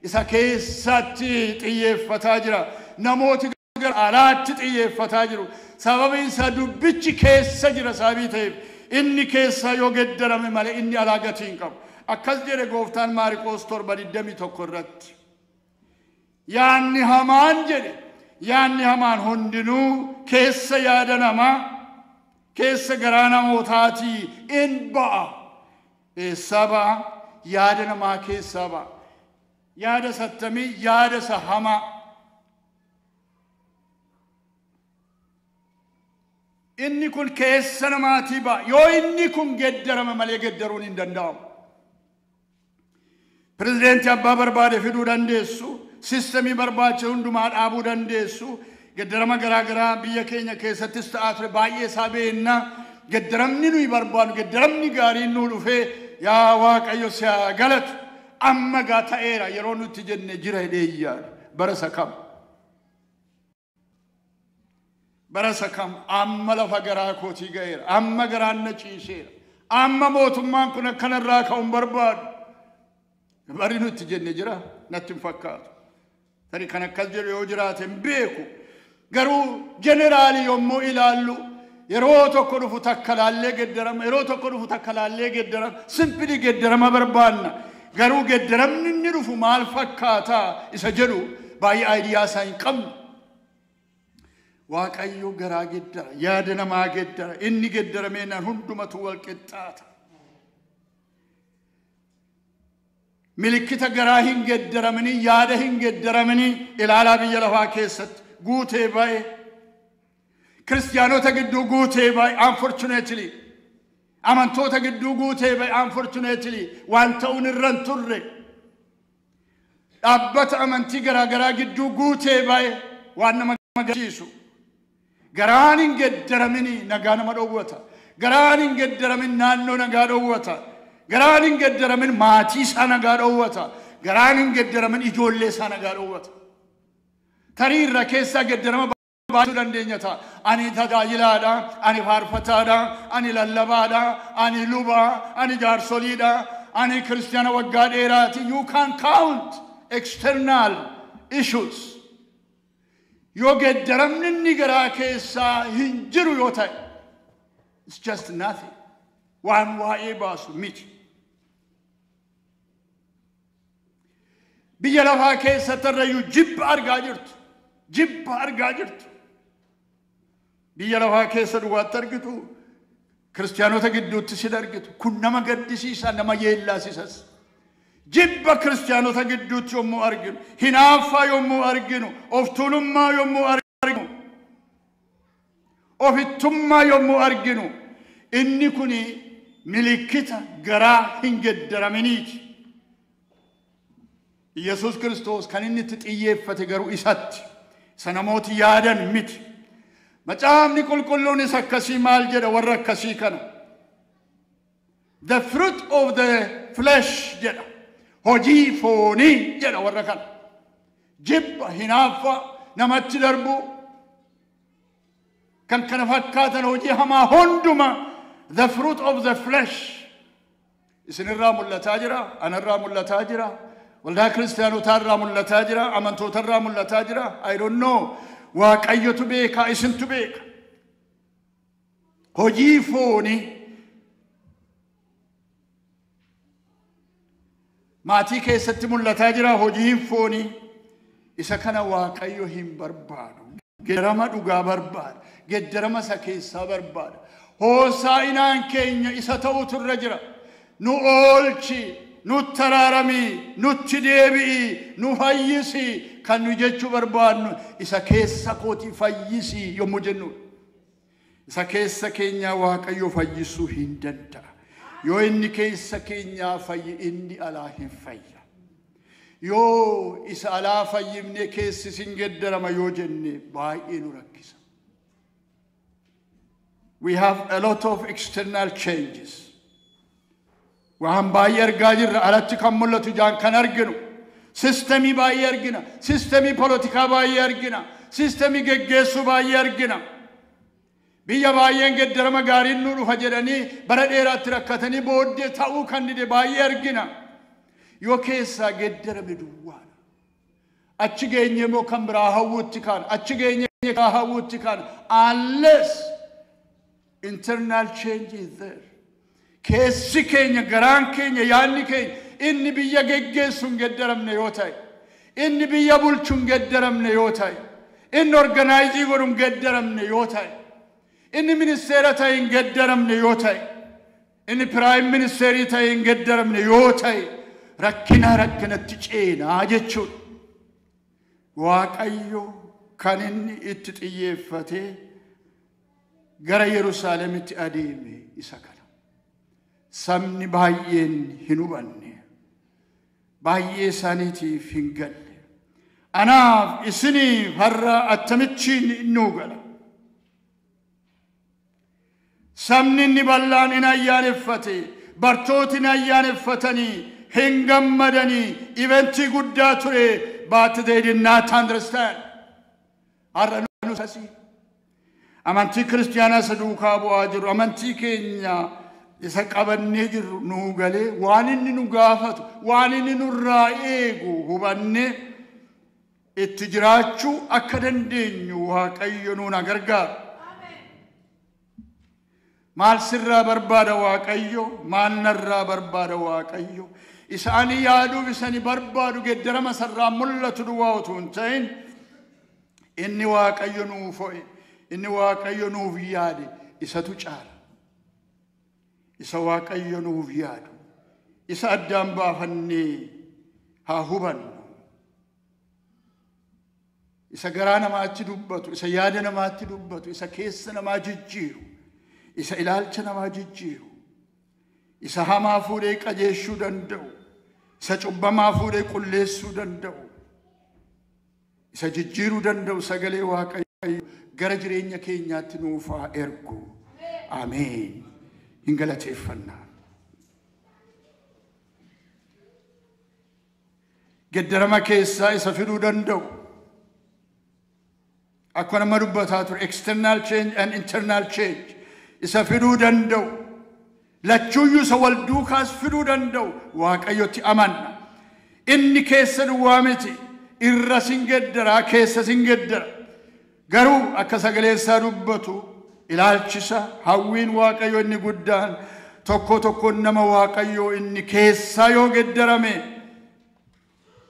Isa keessatti xiyyeeffataa jira. Namooti gara alaatti xiyyeeffataa jiru. Sababiin isaa dubbichi keessa jira sababii ta'eef inni keessa yoo geddarame malee inni alaa gatii hin qabu. Akkas jedhe gooftaan Maariqoos 7:21 irratti. Yaanni hamaan jedhe, yaanni hamaan hundinuu keessa yaada namaa, keessa garaa namootaatii in ba'a. Eessaa ba'a? Yaada namaa keessaa ba'a. Yaada sattamii, yaada isa hamaa. Inni kun keessa namaatii ba'a. Yoo inni kun geddarame malee geddaruun hin danda'amu. Pirezidaantii abbaa barbaade fiduu dandeessu. Sistemii barbaachisu hundumaa dhaabuu dandeessu. Geddarama garaa garaa biyya keenya keessattis ta'aa ture baay'ee isaa beekna. Geddaramni nuyi barbaadu, geddaramni gaariin nuu dhufee yaa Waaqayyo si haa galatu. Amma gaa ta'eera yeroo nuti jenne jira jedhee yaadu. Bara isa kam? Bara isa kam? Amma lafa garaa kootii ga'eera. Amma garaan na ciiseera. Amma mootummaan kun akkanarraa ka'u hin barbaadu. Bari nuti jenne jira natti hin fakkaatu. Tarii kan akkas jedhu yoo jiraate hin beeku. Garuu generally yommuu ilaallu yeroo tokko dhufu takka laallee geddarama, yeroo tokko dhufu takka laallee geddarama, simply geddarama barbaanna. Garuu geddaramni inni dhufu maal fakkaataa isa jedhu baay'ee idea isaa hin qabnu. Waaqayyo garaa geddara, yaada namaa geddara, inni geddarameenaan hundumatu wal qixxaata. Milikkita garaa hin geddaramanii, yaada hin geddaramanii ilaalaa biyya lafaa keessatti guutee ba'e. Kiristiyaanota gidduu guutee ba'e, unfortunately. Amantoota gidduu guutee ba'e, unfortunately. Waan ta'uun irra hin turre. Dhaabbata amantii garaa garaa gidduu guutee ba'e waan nama gammachiisu. Garaan hin geddaraminii nagaa nama dhowwata. Garaan hin geddaramin naannoo nagaa dhowwata. Garaan hin geddaramin maatii isaa nagaa dhowwata. Garaan hin geddaramin ijoollee isaa nagaa dhowwata. Tarii irra keessaa geddarama baay'isuu dandeenya ta'a. Ani tajaajilaadha, ani faarfataadha, ani lallabaadha, ani luba, ani jaarsoliidha, ani kiristiyaana waggaa dheeraati. You can count external issues. Yoo geddaramni inni garaa keessaa hin jiru yoo ta'e, it's just nothing. Waan waa'ee baasu miti. Biyya lafaa keessatti irrayyuu jibba argaa jirtu. Jibba argaa jirtu. Biyya lafaa keessa dhugaatti argitu. Kiristiyaanota gidduutti sin argitu. Kun nama gaddisiisa, nama yeellaasisas. Jibba kiristiyaanota gidduutti yommuu arginu, hinaaffaa yommuu arginu, of tuulummaa yommuu arginu, ofittummaa yommuu arginu, inni kun milikkita garaa hin geddaraminiiti. Yesuus Kiristoos kan inni itti xiyyeeffate garuu isatti. Isa namooti yaadan miti. Macaafni qulqulluunis akkasii maal jedha warra akkasii kana? The fruit of the flesh jedha. Hojii foonii jedha warra kana. Jibba, hinaaffa, namatti darbu, kan kana fakkaatan hojii hamaa hunduma, the fruit of the flesh. Isinirraa mul'ataa jira, anarraa mul'ataa jira, waldaa kiristaanotaa irraa mul'ataa jira, amantoota irraa mul'ataa jira. I don't know. Waaqayyotu beeka, isintu beeka. Hojii foonii maatii keessatti mul'ataa jira hojiin foonii. Isa kana Waaqayyo hin barbaadu. Geddarama dhugaa barbaada. Geddarama isa keessaa barbaada. Hoosaa'inaan keenya isa ta'utu irra jira. Nu oolchi, nutti araaramii, nutti deebi'i, nu fayyisi kan nu jechuu barbaadnu isa keessa kootii fayyisi yommuu jennu. Isa keessa keenyaa Waaqayyo fayyisuu hin danda'a. Yoo inni keessa keenyaa fayyi, inni alaa hin fayya. Yoo isa alaa fayyifnee keessi sin geddarama yoo jenne baay'ee nu rakkisa. We have a lot of external changes. Waan baay'ee argaa jirra alatti kan mul'atu ijaan kan arginu. Sistemii baay'ee argina. Sistemii polotikaa baay'ee argina. Sistemii geggeessuu baay'ee argina. Biyya baay'een geddarama gaariin nu dhufa jedhanii bara dheeraatti rakkatanii booddee ta'uu kan dide baay'ee argina. Yoo keessaa geddarame duwwaadha. Achi geenye immoo kan biraa hawwuutti kaana. Achi geenye kan hawwuutti kaana. Unless internal change is there. Keessi keenya, garaan keenya, yaadni keenya inni biyya geggeessu hin geddaramne yoo ta'e, inni biyya bulchu hin geddaramne yoo ta'e, inni organize godhu hin geddaramne yoo ta'e, inni ministeera ta'e hin geddaramne yoo ta'e, inni prime ministerii ta'e hin geddaramne yoo ta'e, rakkina rakkinatti ceenaa jechuudha. Waaqayyo kan inni itti xiyyeeffatee gara Yerusaalemitti adeeme isa kana. Sabni baay'een hin hubanne, baay'ee isaaniitiif hin galle. Anaaf isiniif har'a attamichiin nuu gala. Sabni inni bal'aan hin ayyaaneffate, bartooti hin ayyaaneffatanii, hin gammadanii, eventii guddaa ture, but they did not understand. Har'a nus asii. Amantii kiristiyaanaa isa duukaa bu'aa jiru, amantii keenya isa qabannee jirru nuu galee waan inni nu gaafatu, waan inni nurraa eegu hubannee itti jiraachuu akka dandeenyu Waaqayyo nuun gargaaru. Maal sirraa barbaada Waaqayyo? Maal narraa barbaada Waaqayyo? Isa ani yaaduuf isa ani barbaadu geddarama sarraa mul'atu duwwaa utuu hin ta'in inni Waaqayyo nuuf ho'e, inni Waaqayyo nuuf yaade isatu caala. Isa Waaqayyo nuuf yaadu, isa addaan baafannee haa hubannu. Isa garaa namaatti dubbatu, isa yaada namaatti dubbatu, isa keessa namaa jijjiiru, isa ilaalcha namaa jijjiiru, isa hamaa fuudhee qajeelchuu danda'u, isa cubbamaa fuudhee qulleessuu danda'u, isa jijjiiruu danda'u sagalee Waaqayyo gara jireenya keenyaatti nuuf haa ergu. Ameen. Hin galateeffannaa. Geddarama keessaa isa fiduu danda'u. Akkuma nama dubbataa ture, external change and internal change isa fiduu danda'u. Lachuuyyuu isa wal duukaas fiduu danda'u Waaqayyotti amanna. Inni keessa duwwaa miti, irra sin geddaraa, keessa sin geddara. Garuu akka sagaleen isaa dubbatu ilaalchisa hawwiin Waaqayyo inni guddaan tokko tokkoon nama Waaqayyo inni keessaa yoo geddarame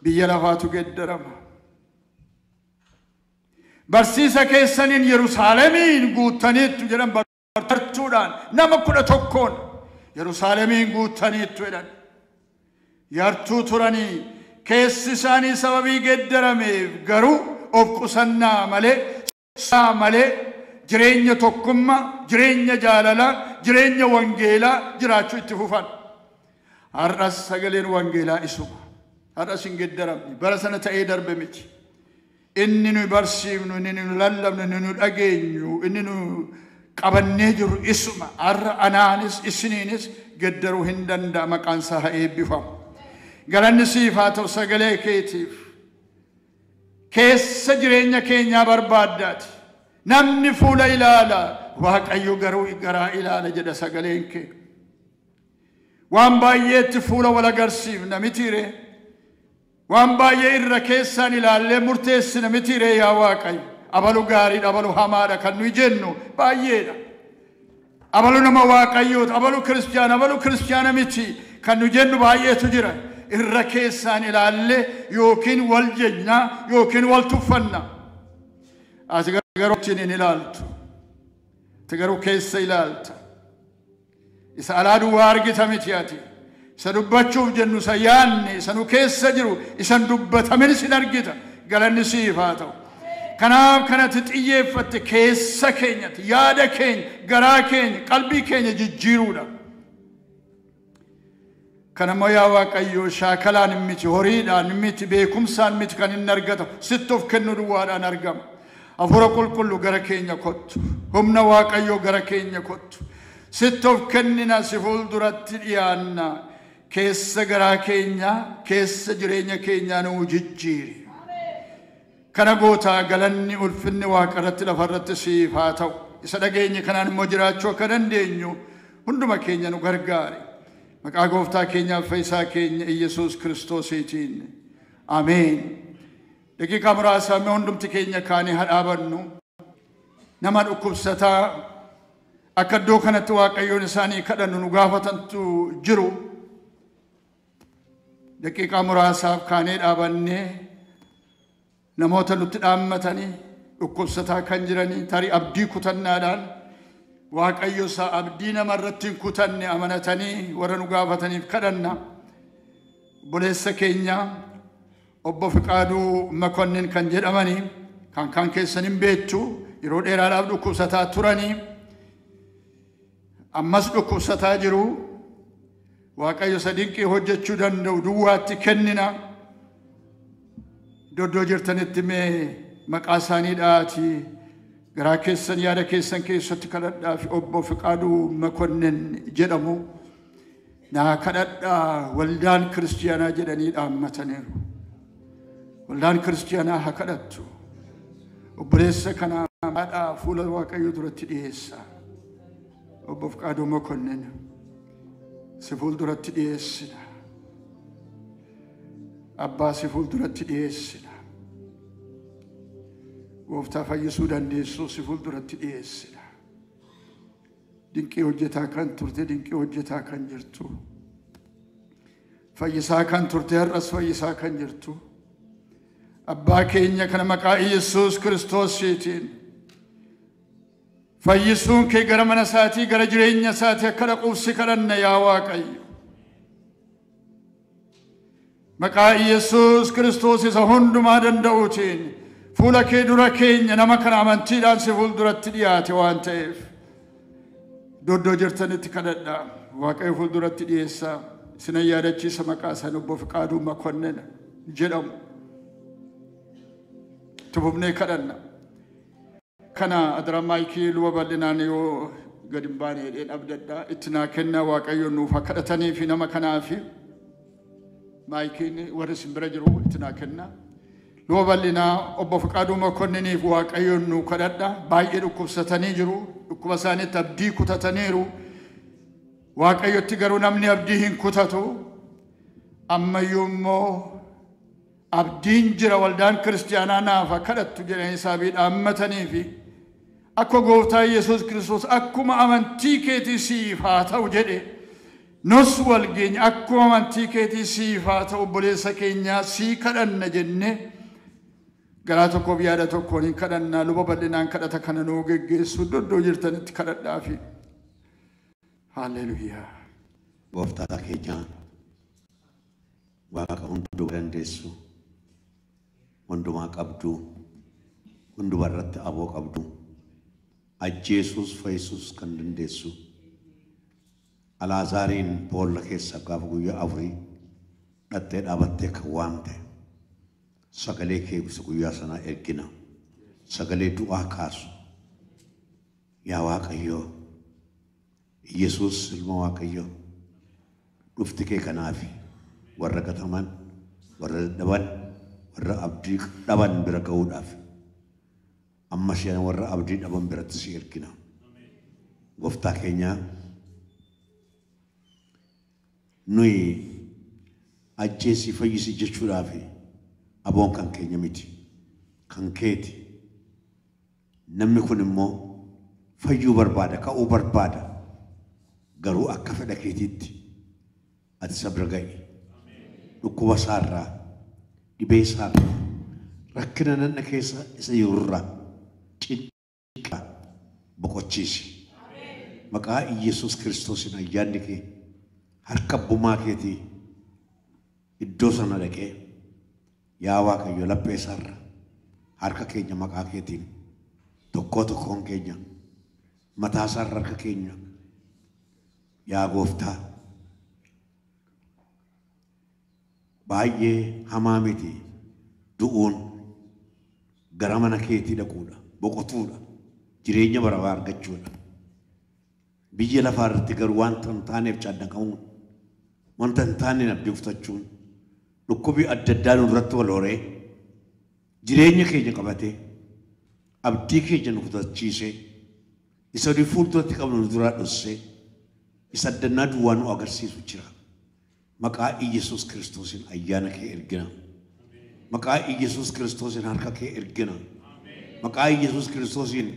biyya lafaatu geddarama. Barsiisa keessaniin Yerusaalemiin guuttaniittu jedhan, bartuudhaan nama 11n Yerusaalemiin guuttaniittu jedhan. Yartuu turanii keessi isaanii sababii geddarameef garuu of qusannaa malee saa malee jireenya tokkummaa, jireenya jaalalaa, jireenya wangeelaa jiraachuu itti fufan. Har'as sagaleen wangeelaa isuma. Har'as hin geddaramne. Bara sana ta'ee darbe miti. Inni nu barsiifnu, inni nu lallabnu, inni nu dhageenyu, inni nu qabannee jirru isuma. Har'a anaanis isiniinis geddaruu hin danda'a, maqaan isaa haa eebbifamu. Galanni siif haa ta'u sagalee keetiif. Keessa jireenya keenyaa barbaaddaati. Namni fuula ilaala, Waaqayyo garuu garaa ilaala jedha sagaleen kee. Waan baay'eetti fuula wal agarsiifna mitiiree. Waan baay'ee irra keessaan ilaallee murteessina mitiiree yaa Waaqayyo. Abalu gaariidha, abalu hamaadha kan nuyi jennu baay'eedha. Abalu nama Waaqayyooti, abalu kiristiyaana, abalu kiristiyaana miti kan nu jennu baay'eetu jira. Irra keessaan ilaallee yookiin wal jenna yookiin wal tuffanna. Ati garuu ittiin hin ilaaltu. Ati garuu keessa ilaalta. Isa alaa duwwaa argita miti ati. Isa dubbachuuf jennu, isa yaanne, isa nu keessa jiru, isa hin dubbataminis hin argita. Galanni siif haa ta'u. Kanaaf kanatti xiyyeeffatte keessa keenyatti, yaada keenya, garaa keenya, qalbii keenya jijjiiruudha. Kanammoo yaa Waaqayyo shaakalaan miti, horiidhaan miti, beekumsaan miti kan inni argatamu, sitti of kennu duwwaadhaan argama. Hafuura qulqullu gara keenya kottu. Humna Waaqayyoo gara keenya kottu. Sitti of kennina, si fuulduratti dhiyaanna. Keessa garaa keenyaa, keessa jireenya keenyaa nuu jijjiiri. Kana gootaa galanni ulfinni waaqarratti lafarratti siif haa ta'u. Isa dhageenye kanaan immoo jiraachuu akka dandeenyu hunduma keenya nu gargaari. Maqaa gooftaa keenyaaf fayyisaa keenya Iyyasuus Kiristoosiitiin. Ameen. Daqiiqaa muraasa mee hundumti keenya kaanii haa dhaabannu. Nama dhukkubsataa akka iddoo kanatti Waaqayyoon isaanii kadhannu nu gaafatantu jiru. Daqiiqaa muraasaaf kaanee dhaabannee namoota nutti dhaammatanii dhukkubsataa kan jiranii tarii abdii kutannaadhaan Waaqayyo isaa abdii namarratti hin kutanne amanatanii warra nu gaafataniif kadhanna. Obboleessa keenya obbo Fiqaaduu Makonnin kan jedhamanii kan keessan hin beektu yeroo dheeraadhaaf dhukkubsataa turanii ammas dhukkubsataa jiru. Waaqayyo isa dinqii hojjechuu danda'u duwwaatti kennina. Iddoo jirtanitti mee maqaa isaanii dha'aatii garaa keessan yaada keessan keessatti kadhadhaa fi obbo Fiqaaduu Makonnin jedhamu naa kadhadhaa waldaan kiristiyaanaa jedhanii dhaammataniiru. Waldaan kiristiyaanaa haa kadhattu. Obboleessa kana haadhaa fuula Waaqayyoo duratti dhiyeessa. Obbo Fiqaaduu Makonnin si fuulduratti dhiyeessina. Abbaa si fuulduratti dhiyeessina. Gooftaa fayyisuu dandeessuu si fuulduratti dhiyeessina. Dinqii hojjetaa kan turte, dinqii hojjetaa kan jirtu. Fayyisaa kan turte, har'as fayyisaa kan jirtu. Abbaa keenya kana maqaa Iyyasuus Kiristoosiitiin fayyisuun kee gara mana isaatii gara jireenya isaatii akka dhaquuf si kadhanna yaa Waaqayyo. Maqaa Iyyasuus Kiristoos isa hundumaa danda'uutiin fuula kee dura keenya nama kana amantiidhaan si fuulduratti dhiyaate waan ta'eef iddoo jirtanitti kadhadhaa. Waaqayyo fuulduratti dhiyeessaa. Isinan yaadachiisa maqaa isaan obbo Fiqaaduu Makonnin jedhamu. Tufufnee kadhanna. Kana adara maayikii luba bal'inaan yoo gadi hin baane jedheen abdadhaa. Itti naa kennaa Waaqayyo nuuf haa kadhatanii fi nama kanaafi maayikiin warri isin bira jiru itti naa kennaa. Luba bal'inaa obbo Fiqaaduu Makonniniif Waaqayyo nuu kadhadha. Baay'ee dhukkubsatanii jiru. Dhukkuba isaaniitti abdii kutataniiru. Waaqayyotti garuu namni abdii hin kutatu. Ammayyuu immoo abdiin jira waldaan kiristiyaanaa naaf haa kadhattu jedhanii isaabii dhaammatanii fi akka gooftaa Yesuus Kiristoos akkuma amantii keetii siif haa ta'u jedhe nus wal geenye akkuma amantii keetii siif haa ta'u obboleessa keenyaa sii kadhanna jenne garaa tokkoof yaada tokkoon hin kadhannaa. Luba bal'inaan kadhata kana nuu geggeessu iddoo jirtanitti kadhadhaafi. Haalleluuyaa. Gooftaa keenya Waaqa hundumaa dandeessu, hundumaa qabdu, hunduma irratti aboo qabdu, ajjeesuus fayyisuus kan dandeessu, Alaazaariin boolla keessa gaafa guyyaa afurii dhattee dhaabattee kan waamte sagalee kee isa guyyaa sanaa ergina, sagalee du'aa kaasu. Yaa Waaqayyoo, Iyyasuus ilma Waaqayyoo, dhufti kee kanaafi warra gataman, warra dadhaban, warra abdii dhaban bira ga'uudhaaf ammas warra abdii dhaban biratti si ergina. Gooftaa keenya nuyi ajjeesii fayyisi jechuudhaaf aboon kan keenya miti, kan keeti. Namni kun immoo fayyuu barbaada, ka'uu barbaada. Garuu akka fedha keetiitti ati isa bira ga'i. Dhukkuba isaarraa, dhibee isaarraa, rakkina nanna keessa isa jirurraa cinqaa boqochiisi. Maqaa Iyyasuus Kiristoosiin ayyaanni kee harka abbummaa keetii iddoo sana dhaqee yaa Waaqayyo laphee isaarra harka keenya maqaa keetiin tokkoo tokkoon keenya mataa isaarra harka keenya yaa gooftaa baay'ee hamaa miti du'uun gara mana keetii dhaquudha, boqotuudha, jireenya bara baraa argachuudha. Biyya lafaa irratti garuu wanta hin taaneef caannaqamuun, wanta hin taaneen abdii uffachuun, dhukkubii adda addaa nurratti wal horee jireenya keenya qabatee abdii keenya nu kutachiisee Isa nuyi fuulduratti qabnu nu duraa dhossee isa addannaa duwwaa nu agarsiisu jira. Maqaa Iyyasuus Kiristoosiin ayyaana kee ergina. Maqaa Iyyasuus Kiristoosiin harka kee ergina. Maqaa Iyyasuus Kiristoosiin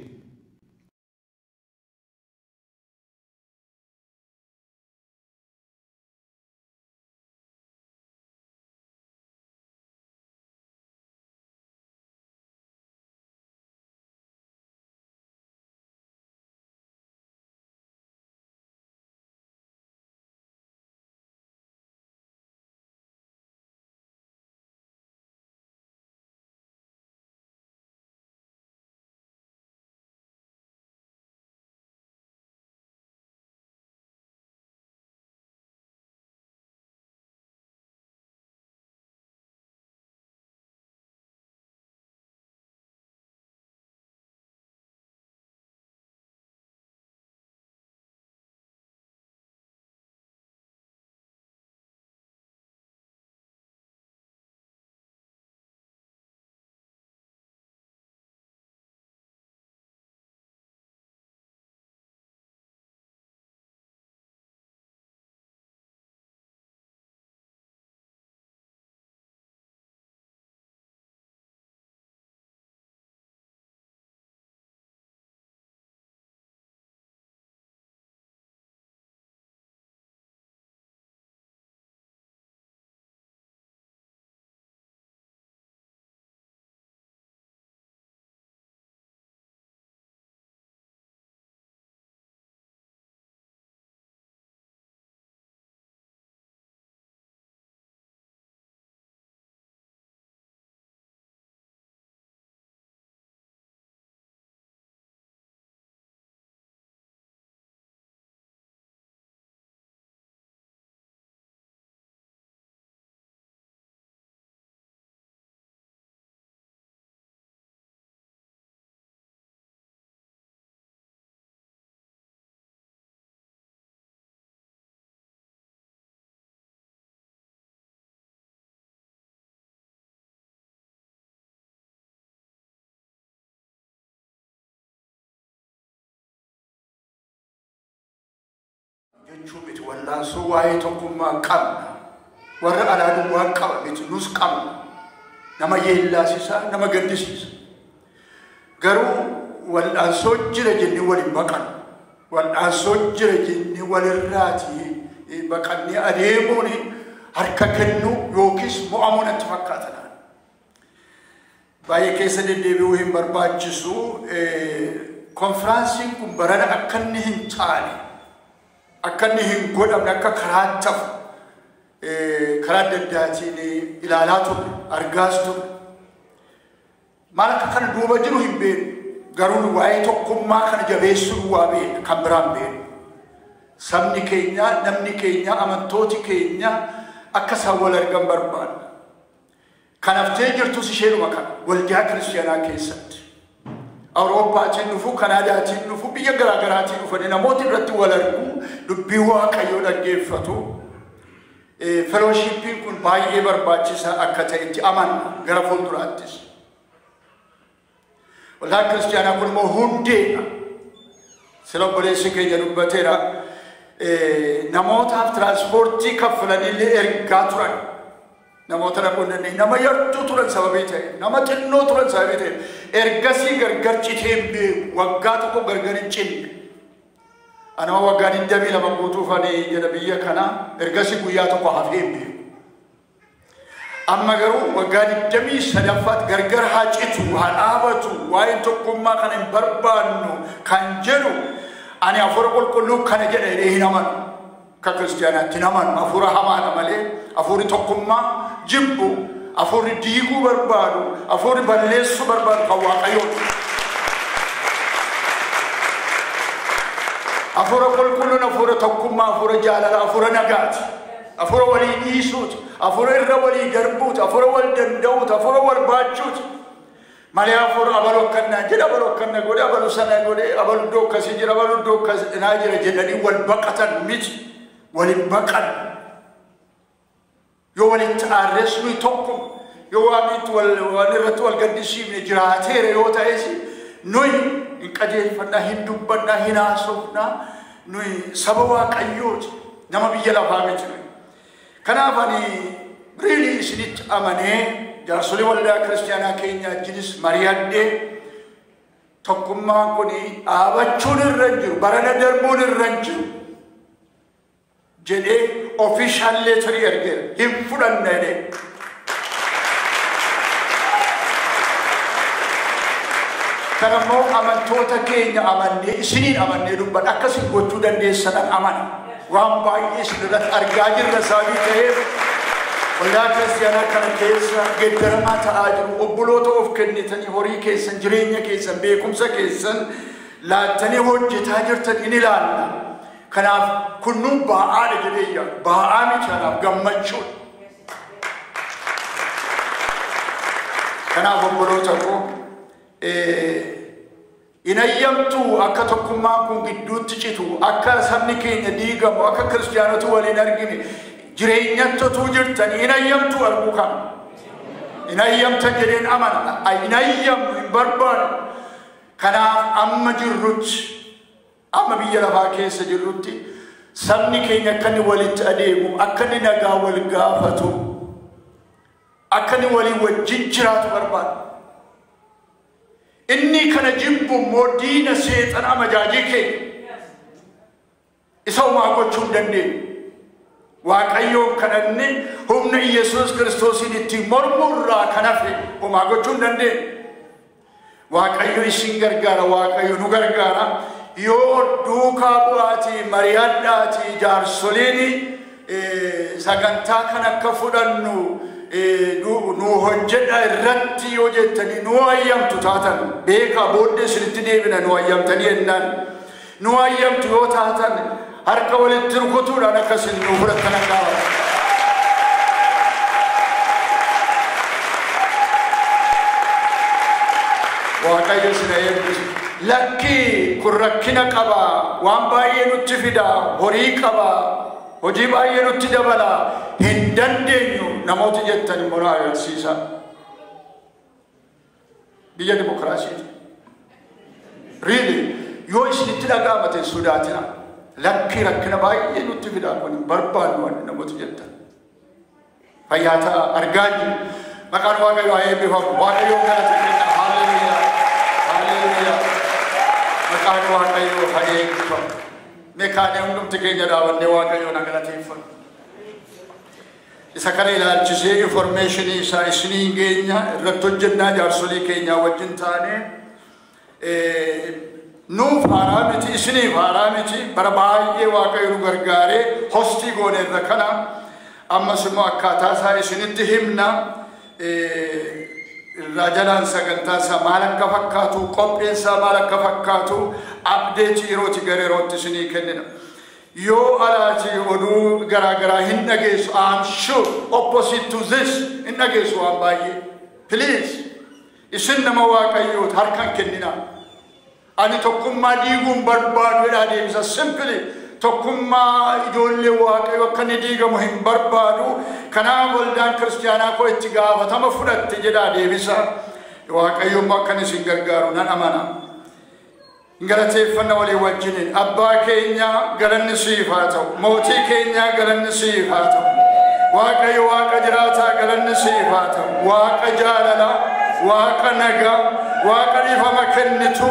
Jechuun miti wallaansoo waa'ee tokkummaa qabna. Warra alaa duwwaa qaba miti nus qabna. Nama yeellaasisaa, nama gaddisiisa. Garuu wallaansoo jira jennee waliin baqanna. Wallaansoo jira jennee walirraatii baqannee adeemuun harka kennuu yookiis mo'amuu natti fakkaata. Baay'ee keessa deddeebi'uu hin barbaachisu. Konfiraansiin kun barana akka inni hin taane, akka inni hin godhamne, akka karaa tafu karaa adda addaatiin ilaalaa turre, argaas turre. Maal akka kana duuba jiru hin beeknu. Garuu waa'ee tokkummaa kana jabeessuu duwwaa beekna, kan biraan beeknu. Sabni keenya, namni keenya, amantooti keenya akka isaan wal argan barbaadna. Kanaftee jirtus isheenuma kana waldaa kiristaanaa keessatti. Awurooppaatiin dhufu, Kanaadaatiin dhufu, biyya garaagaraatiin dhufanii namooti irratti wal argu, dubbii Waaqayyoo dhaggeeffatu. Felooshiippiin kun baay'ee barbaachisaa akka ta'etti amanna gara fuulduraattis. Waldaan kiristaanaa kun immoo hundeedha. Sila obboleessi keenya dubbateera. Namootaaf tiraanspoortii kaffalaniillee ergaa turan. Namoota dhaquu hin dandeenye, nama yartuu turan sababii ta'e, nama xinnoo turan sababii ta'e, ergasii gargar citee hin beeku, waggaa tokko gargar hin cinne. Anama waggaa 22 guutuuf ani jedha biyya kana, ergasii guyyaa tokko hafee hin beeku. Amma garuu waggaa 23ffaatti gargar haa citu, haa dhaabatu, waa'een tokkummaa kana hin barbaannu kan jedhu ani hafuura qulqulluu kana jedha jedhee hin amanu. Akka kiristaanaatti hin amanu. Hafuura hamaadha malee, hafuurri tokkummaa jibbu, hafuurri diiguu barbaadu, hafuurri balleessuu barbaadu kan Waaqayyooti. Hafuura qulqulluun hafuura tokkummaa, hafuura jaalala, hafuura nagaati. Hafuura walii dhiisuuti, hafuura irra walii darbuuti, hafuura wal danda'uuti, hafuura wal baachuuti. Malee hafuura abaluu akkannaa jedha, abaluu akkanna godhe, abaluu sana godhe, abaluu iddoo akkasii jira, abaluu iddoo akkasii jira jedhanii wal baqatan miti. Waliin baqan. Yoo walitti aarres nuyi tokko, yoo waan itti wal waan irratti wal gaddisiifne jiraateera yoo ta'es nuyi hin qajeelfannaa, hin dubbannaa, hin haasofnaa. Nuyi saba Waaqayyooti, nama biyya lafaa miti. Kanaaf ani really isinitti amanee jaarsolii waldaa kiristaanaa keenya wajjinis mari'adhee tokkummaan kun dhaabachuun irra hin jiru, barana darbuun irra hin jiru jedhee official letterii ergeera. Hin fudhanna jedhee. Kanammoo amantoota keenya amannee, isiniin amannee dubbadha. Akkasin gochuu dandeessanan amana. Waan baay'ee isin irratti argaa jirra sababii ta'eef waldaa kiristaanaa kana keessa geeddaramaa ta'aa jiru. Obboloota of kennitanii horii keessan, jireenya keessan, beekumsa keessan laattanii hojjetaa jirtan in ilaalla. Kanaaf kun nu ba'aadha jedhee yaadu. Ba'aa miti, anaaf gammachuudha. Kanaaf obboloota koo, hin ayyamtu akka tokkummaan kun gidduutti citu, akka sabni keenya diigamu, akka kiristaanota waliin argine jireenyatti otuu jirtan hin ayyamtu arguu kana. Hin ayyamtan jedheen amana. Hin ayyamnu, hin barbaadu. Kanaaf amma jirrutti, amma biyya lafaa keessa jirrutti, sabni keenya akka inni walitti adeemu, akka inni nagaa wal gaafatu, akka inni walii wajjin jiraatu barbaada. Inni kana jibbu immoo diina, seexana, amajaajii keenya. Isa homaa gochuu hin dandeenyu. Waaqayyoon kadhanne humna Yesuus Kiristoosiin ittiin mormuu irraa kan hafe homaa gochuu hin dandeenyu. Waaqayyo isin gargaara, Waaqayyo nu gargaara. Yoo duukaa bu'aatii mari'adhaatii jaarsoliin sagantaa kan akka fudhannu nu hojjedha irratti yoo jettanii nu hayyamtu taatan, beekaa booddee isinitti deebina. Nu hayyamtanii jennaan, nu hayyamtu yoo taatan, harka walitti rukutuudhaan akkasin nu fudhatan gaafata. Waaqayyo isin eebbisu. Lakkii, kun rakkina qaba, waan baay'ee nutti fida, horii qaba, hojii baay'ee nutti dabala, hin dandeenyu namooti jettan immoo na agarsiisa. Biyya dimokiraasiiti. Really, yoo isinitti dhaga'amate sodaatina. Lakkii, rakkina baay'ee nutti fida, kun hin barbaannu wanni namooti jettan. Fayyaa ta'a, argaa jiru. Maqaan Waaqayyoo haa eebbifamu. Waaqayyoon galata kenna. Haalleluuyaa. Haalleluuyaa. Maqaan Waaqayyoo haa eebbifamu. Mee kaanee hundumti keenya dhaabannee Waaqayyoon haa galateeffannu. Isa kana ilaalchisee informationii isaa isiniin geenya, irratti hojjennaa jaarsolii keenyaa wajjin taanee. Nuuf haaraa miti, isiniif haaraa miti, bara baay'ee Waaqayyo nu gargaaree hostii gooneerra kana. Ammas immoo akkaataa isaa isinitti himna. Irraa jalaan sagantaa isaa maal akka fakkaatu, qopheen isaa maal akka fakkaatu, updateii yerooti gara yerootti isinii kennina. Yoo alaati oduu garaa garaa hin dhageessu, I'm sure opposite to this hin dhageessu waan baay'ee. Please, isin nama Waaqayyooti, harkaan kennina. Ani tokkummaa diiguun barbaadu jedhaa deebisa. Simply, tokkummaa ijoollee Waaqayyo akka inni diigamu hin barbaadu. Kanaaf waldaan kiristaanaa koo itti gaafatama fudhatte jedhaa deebisa. Waaqayyo immoo akkan isin gargaaru nan amana. Galateeffanna walii wajjiniin. Abbaa keenya, galanni siif haa ta'u. Mootii keenya, galanni siif haa ta'u. Waaqayyo Waaqa jiraataa, galanni siif haa ta'u. Waaqa jaalalaa, Waaqa nagaa, Waaqa dhiifama kennitu,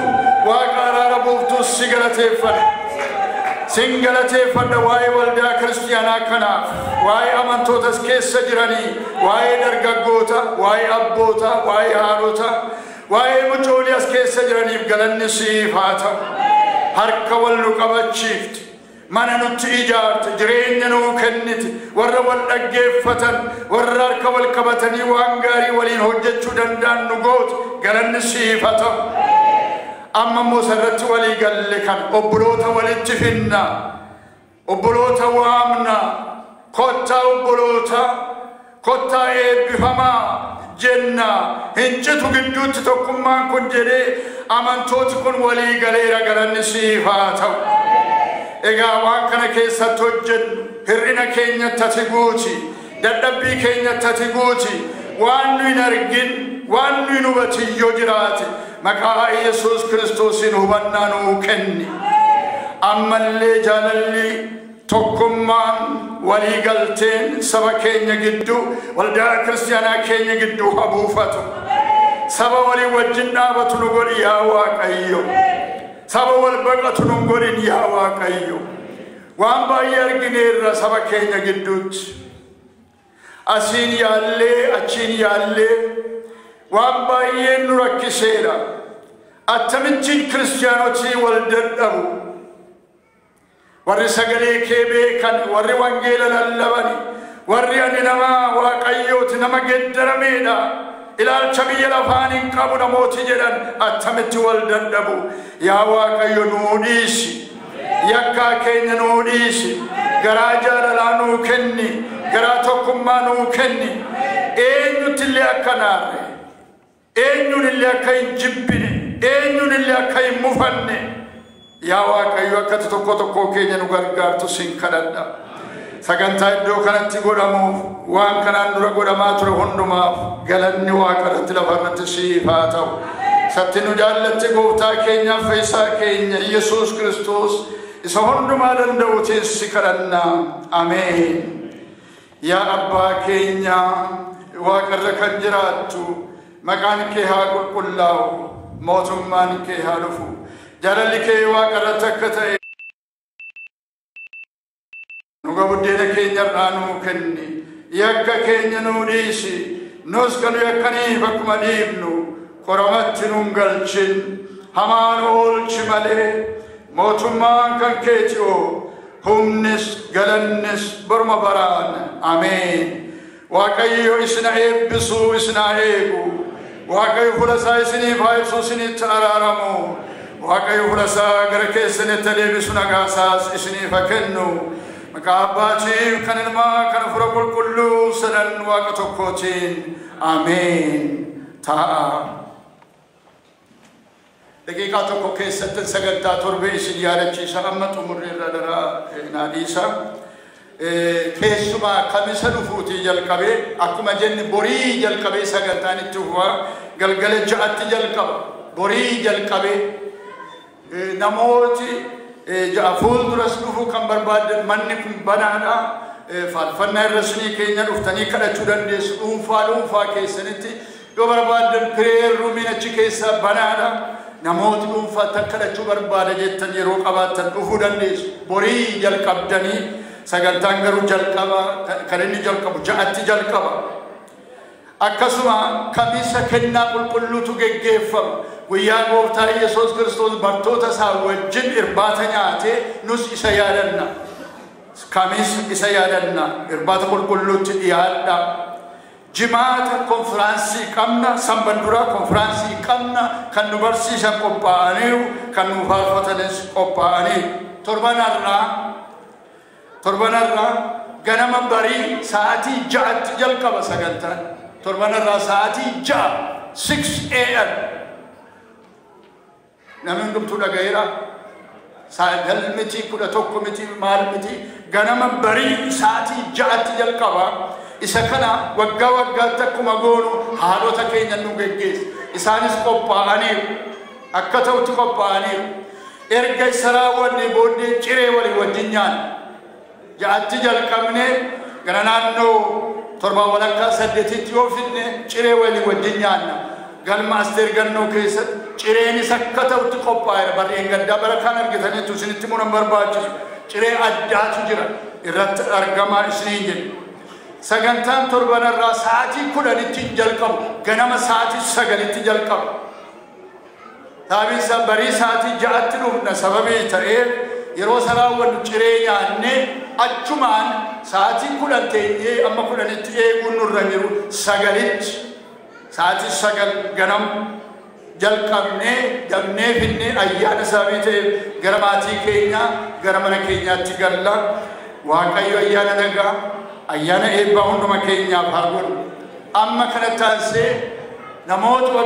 Waaqa araara buuftuu, si galateeffanna. Sin galateeffadha waa'ee waldaa kiristaanaa kanaaf, waa'ee amantootas keessa jiranii, waa'ee dargaggoota, waa'ee abboota, waa'ee haadhota, waa'ee mucoolii as keessa jiraniif galanni siif haa ta'u. Harka wal nu qabachiifte, mana nutti ijaarte, jireenya nuu kennite, warra wal dhaggeeffatan, warra harka wal qabatanii waan gaarii waliin hojjechuu danda'an nu goote, galanni siif haa ta'u. Amma immoo sarratti walii galle kan obboloota walitti finna, obboloota waamna, kottaa obboloota, kottaa eebbifamaa jenna. Hin citu gidduutti tokkummaan kun jedhee amantooti kun walii galeera, galanni siif haa ta'u. Egaa waan kana keessatti hojjennu, hir'ina keenyatti ati guuti, dadhabbii keenyatti ati guuti, waan nu hin argin waan nuyi hubatin yoo jiraate maqaa Yesuus Kiristoosiin hubannaa nuu kenni. Ammallee jaalalli tokkummaan walii galteen saba keenya gidduu waldaa kiristaanaa keenya gidduu haa buufatu. Saba walii wajjin dhaabatu nu godhi yaa Waaqayyo. Saba wal baqatu nu godhin yaa Waaqayyo. Waan baay'ee argineerra saba keenya gidduutti. Asiin yaallee achiin yaallee waan baay'een nu rakkiseera. Akkamittiin kiristaanotii wal dadhabu. Warri sagalee kee beekan, warri wangeela lallabani, warri ani nama Waaqayyooti nama geeddarameedha. Ilaalcha biyya lafaan hin qabu namooti jedhan akkamitti wal dadhabu. Yaa Waaqayyo nuu dhiisi. Yakkaa keenya nuu dhiisi. Garaa jaalalaa nuu kenni. Garaa tokkummaa nuu kenni. Eenyutti illee akka naarre, eenyuun illee akka hin jibbine, eenyuun illee akka hin mufanne. Yaa Waaqayyo akkati tokko tokko keenya nu gargaartu sin kadhadha. Sagantaa iddoo kanatti godhamuuf waan kanaan dura godhamaa ture hundumaaf galanni Waaqa irratti lafa irratti siif haa ta'u. Satti nu jaallatte gooftaa keenyaaf fayyisaa keenya Yesuus Kiristoos isa hundumaa danda'uutiin si kadhanna. Ameen. Yaa Abbaa keenya Waaqa irra kan jiraattu maqaan kee haa qulqullaa'u, mootummaan kee haa dhufu. Jaalalli kee Waaqa irratti akka ta'e nu buddeena keenya irraa nuu kenni. Yakka keenya nuu dhiisi. Nus kan nu yakkaniif akkuma dhiifnu qoramatti nun galchin. Hamaa nu oolchi malee mootummaan kan keeti oo humnis galannis baruma baraan. Ameen. Waaqayyo isina eebbisu, isina eegu. Waaqayyo fuula isaa isiniif haa ibsu, isinitti araaramu. Waaqayyo fuula isaa gara keessanitti deebisu, nagaa isaas isiniif haa kennu. Maqaa Abbaatiif kan Ilmaa kan Hafuura Qulqulluu sadan Waaqa tokkootiin. Ameen. Taa'a. Daqiiqaa tokko keessatti sagantaa torbee isin yaadachiisa. Amma xumurri irra daraa naa dhiisa. Keessumaa kamisa dhufuutii jalqabee akkuma jenne borii jalqabee sagantaan itti fufaa galgala 6tti jalqaba. Borii jalqabee namooti 6 fuulduras dhufuu kan barbaadan manni kun banaadha. Faarfannaa irra isinii keenya dhuftanii kadhachuu dandeessu. Dhuunfaa dhuunfaa keessanitti yoo barbaadan pireer ruumiin achi keessaa banaadha. Namooti dhuunfaatti kadhachuu barbaada jettan yeroo qabaattan dhufuu dandeessu. Borii jalqabdanii sagantaan garuu jalqaba kan inni jalqabu 6tti jalqaba. Akkasuma kamisa kennaa qulqulluutu geggeeffama. Guyyaa gooftaa Yesuus Kiristoos bartoota isaa wajjin irbaata nyaatee nus isa yaadanna. Kamisa isa yaadanna. Irbaata qulqulluutti dhiyaadha. Jimaata konfiraansii qabna, sanban duraa konfiraansii qabna, kan nu barsiisan qophaa'aniiru, kan nu faarfatanis qophaa'aniiru. Torbanarraa ganama barii sa'aatii 6tti jalqaba sagantaan. Torbanarraa sa'aatii 6, 6 a.m. Namni hundumtuu dhaga'eera. 9 miti, 11 miti, maal miti, ganama barii sa'aatii 6tti jalqaba. Isa kana waggaa waggaatti akkuma goonu haadhota keenya nu geggeessa. Isaanis qophaa'aniiru. Akka ta'utti qophaa'aniiru. Erga isa raawwanne booddee ciree walii wajjin nyaanna. 6tti jalqabnee gara naannoo 7:15 8tti yoo fidne ciree walii wajjin nyaanna. Galma Asteer Gannoo keessatti cireenis akka ta'utti qophaa'eera. Barreen gaddaa bara kaan argitaniitu isinitti himuu nan barbaachisu. Ciree addaatu jira irratti argamaa isiniin jedhu. Sagantaan torbanarraa sa'aatii 10tti jalqabu. Ganama sa'aatii 9tti jalqabu. Sababiin isaa barii sa'aatii 6tti dhufna sababii ta'eef yeroo saraawwannu ciree nyaannee achumaan sa'aatii 10 teenyee amma 10tti eeguun nurra jiru 9tti sa'aatii 9 ganam jalqabnee dabnee finnee ayyaana sababii ta'eef gara maatii keenyaa gara mana keenyaatti galla. Waaqayyo ayyaana nagaa ayyaana eebbaa hunduma keenyaaf haa godhu. Amma kana taasisee namoota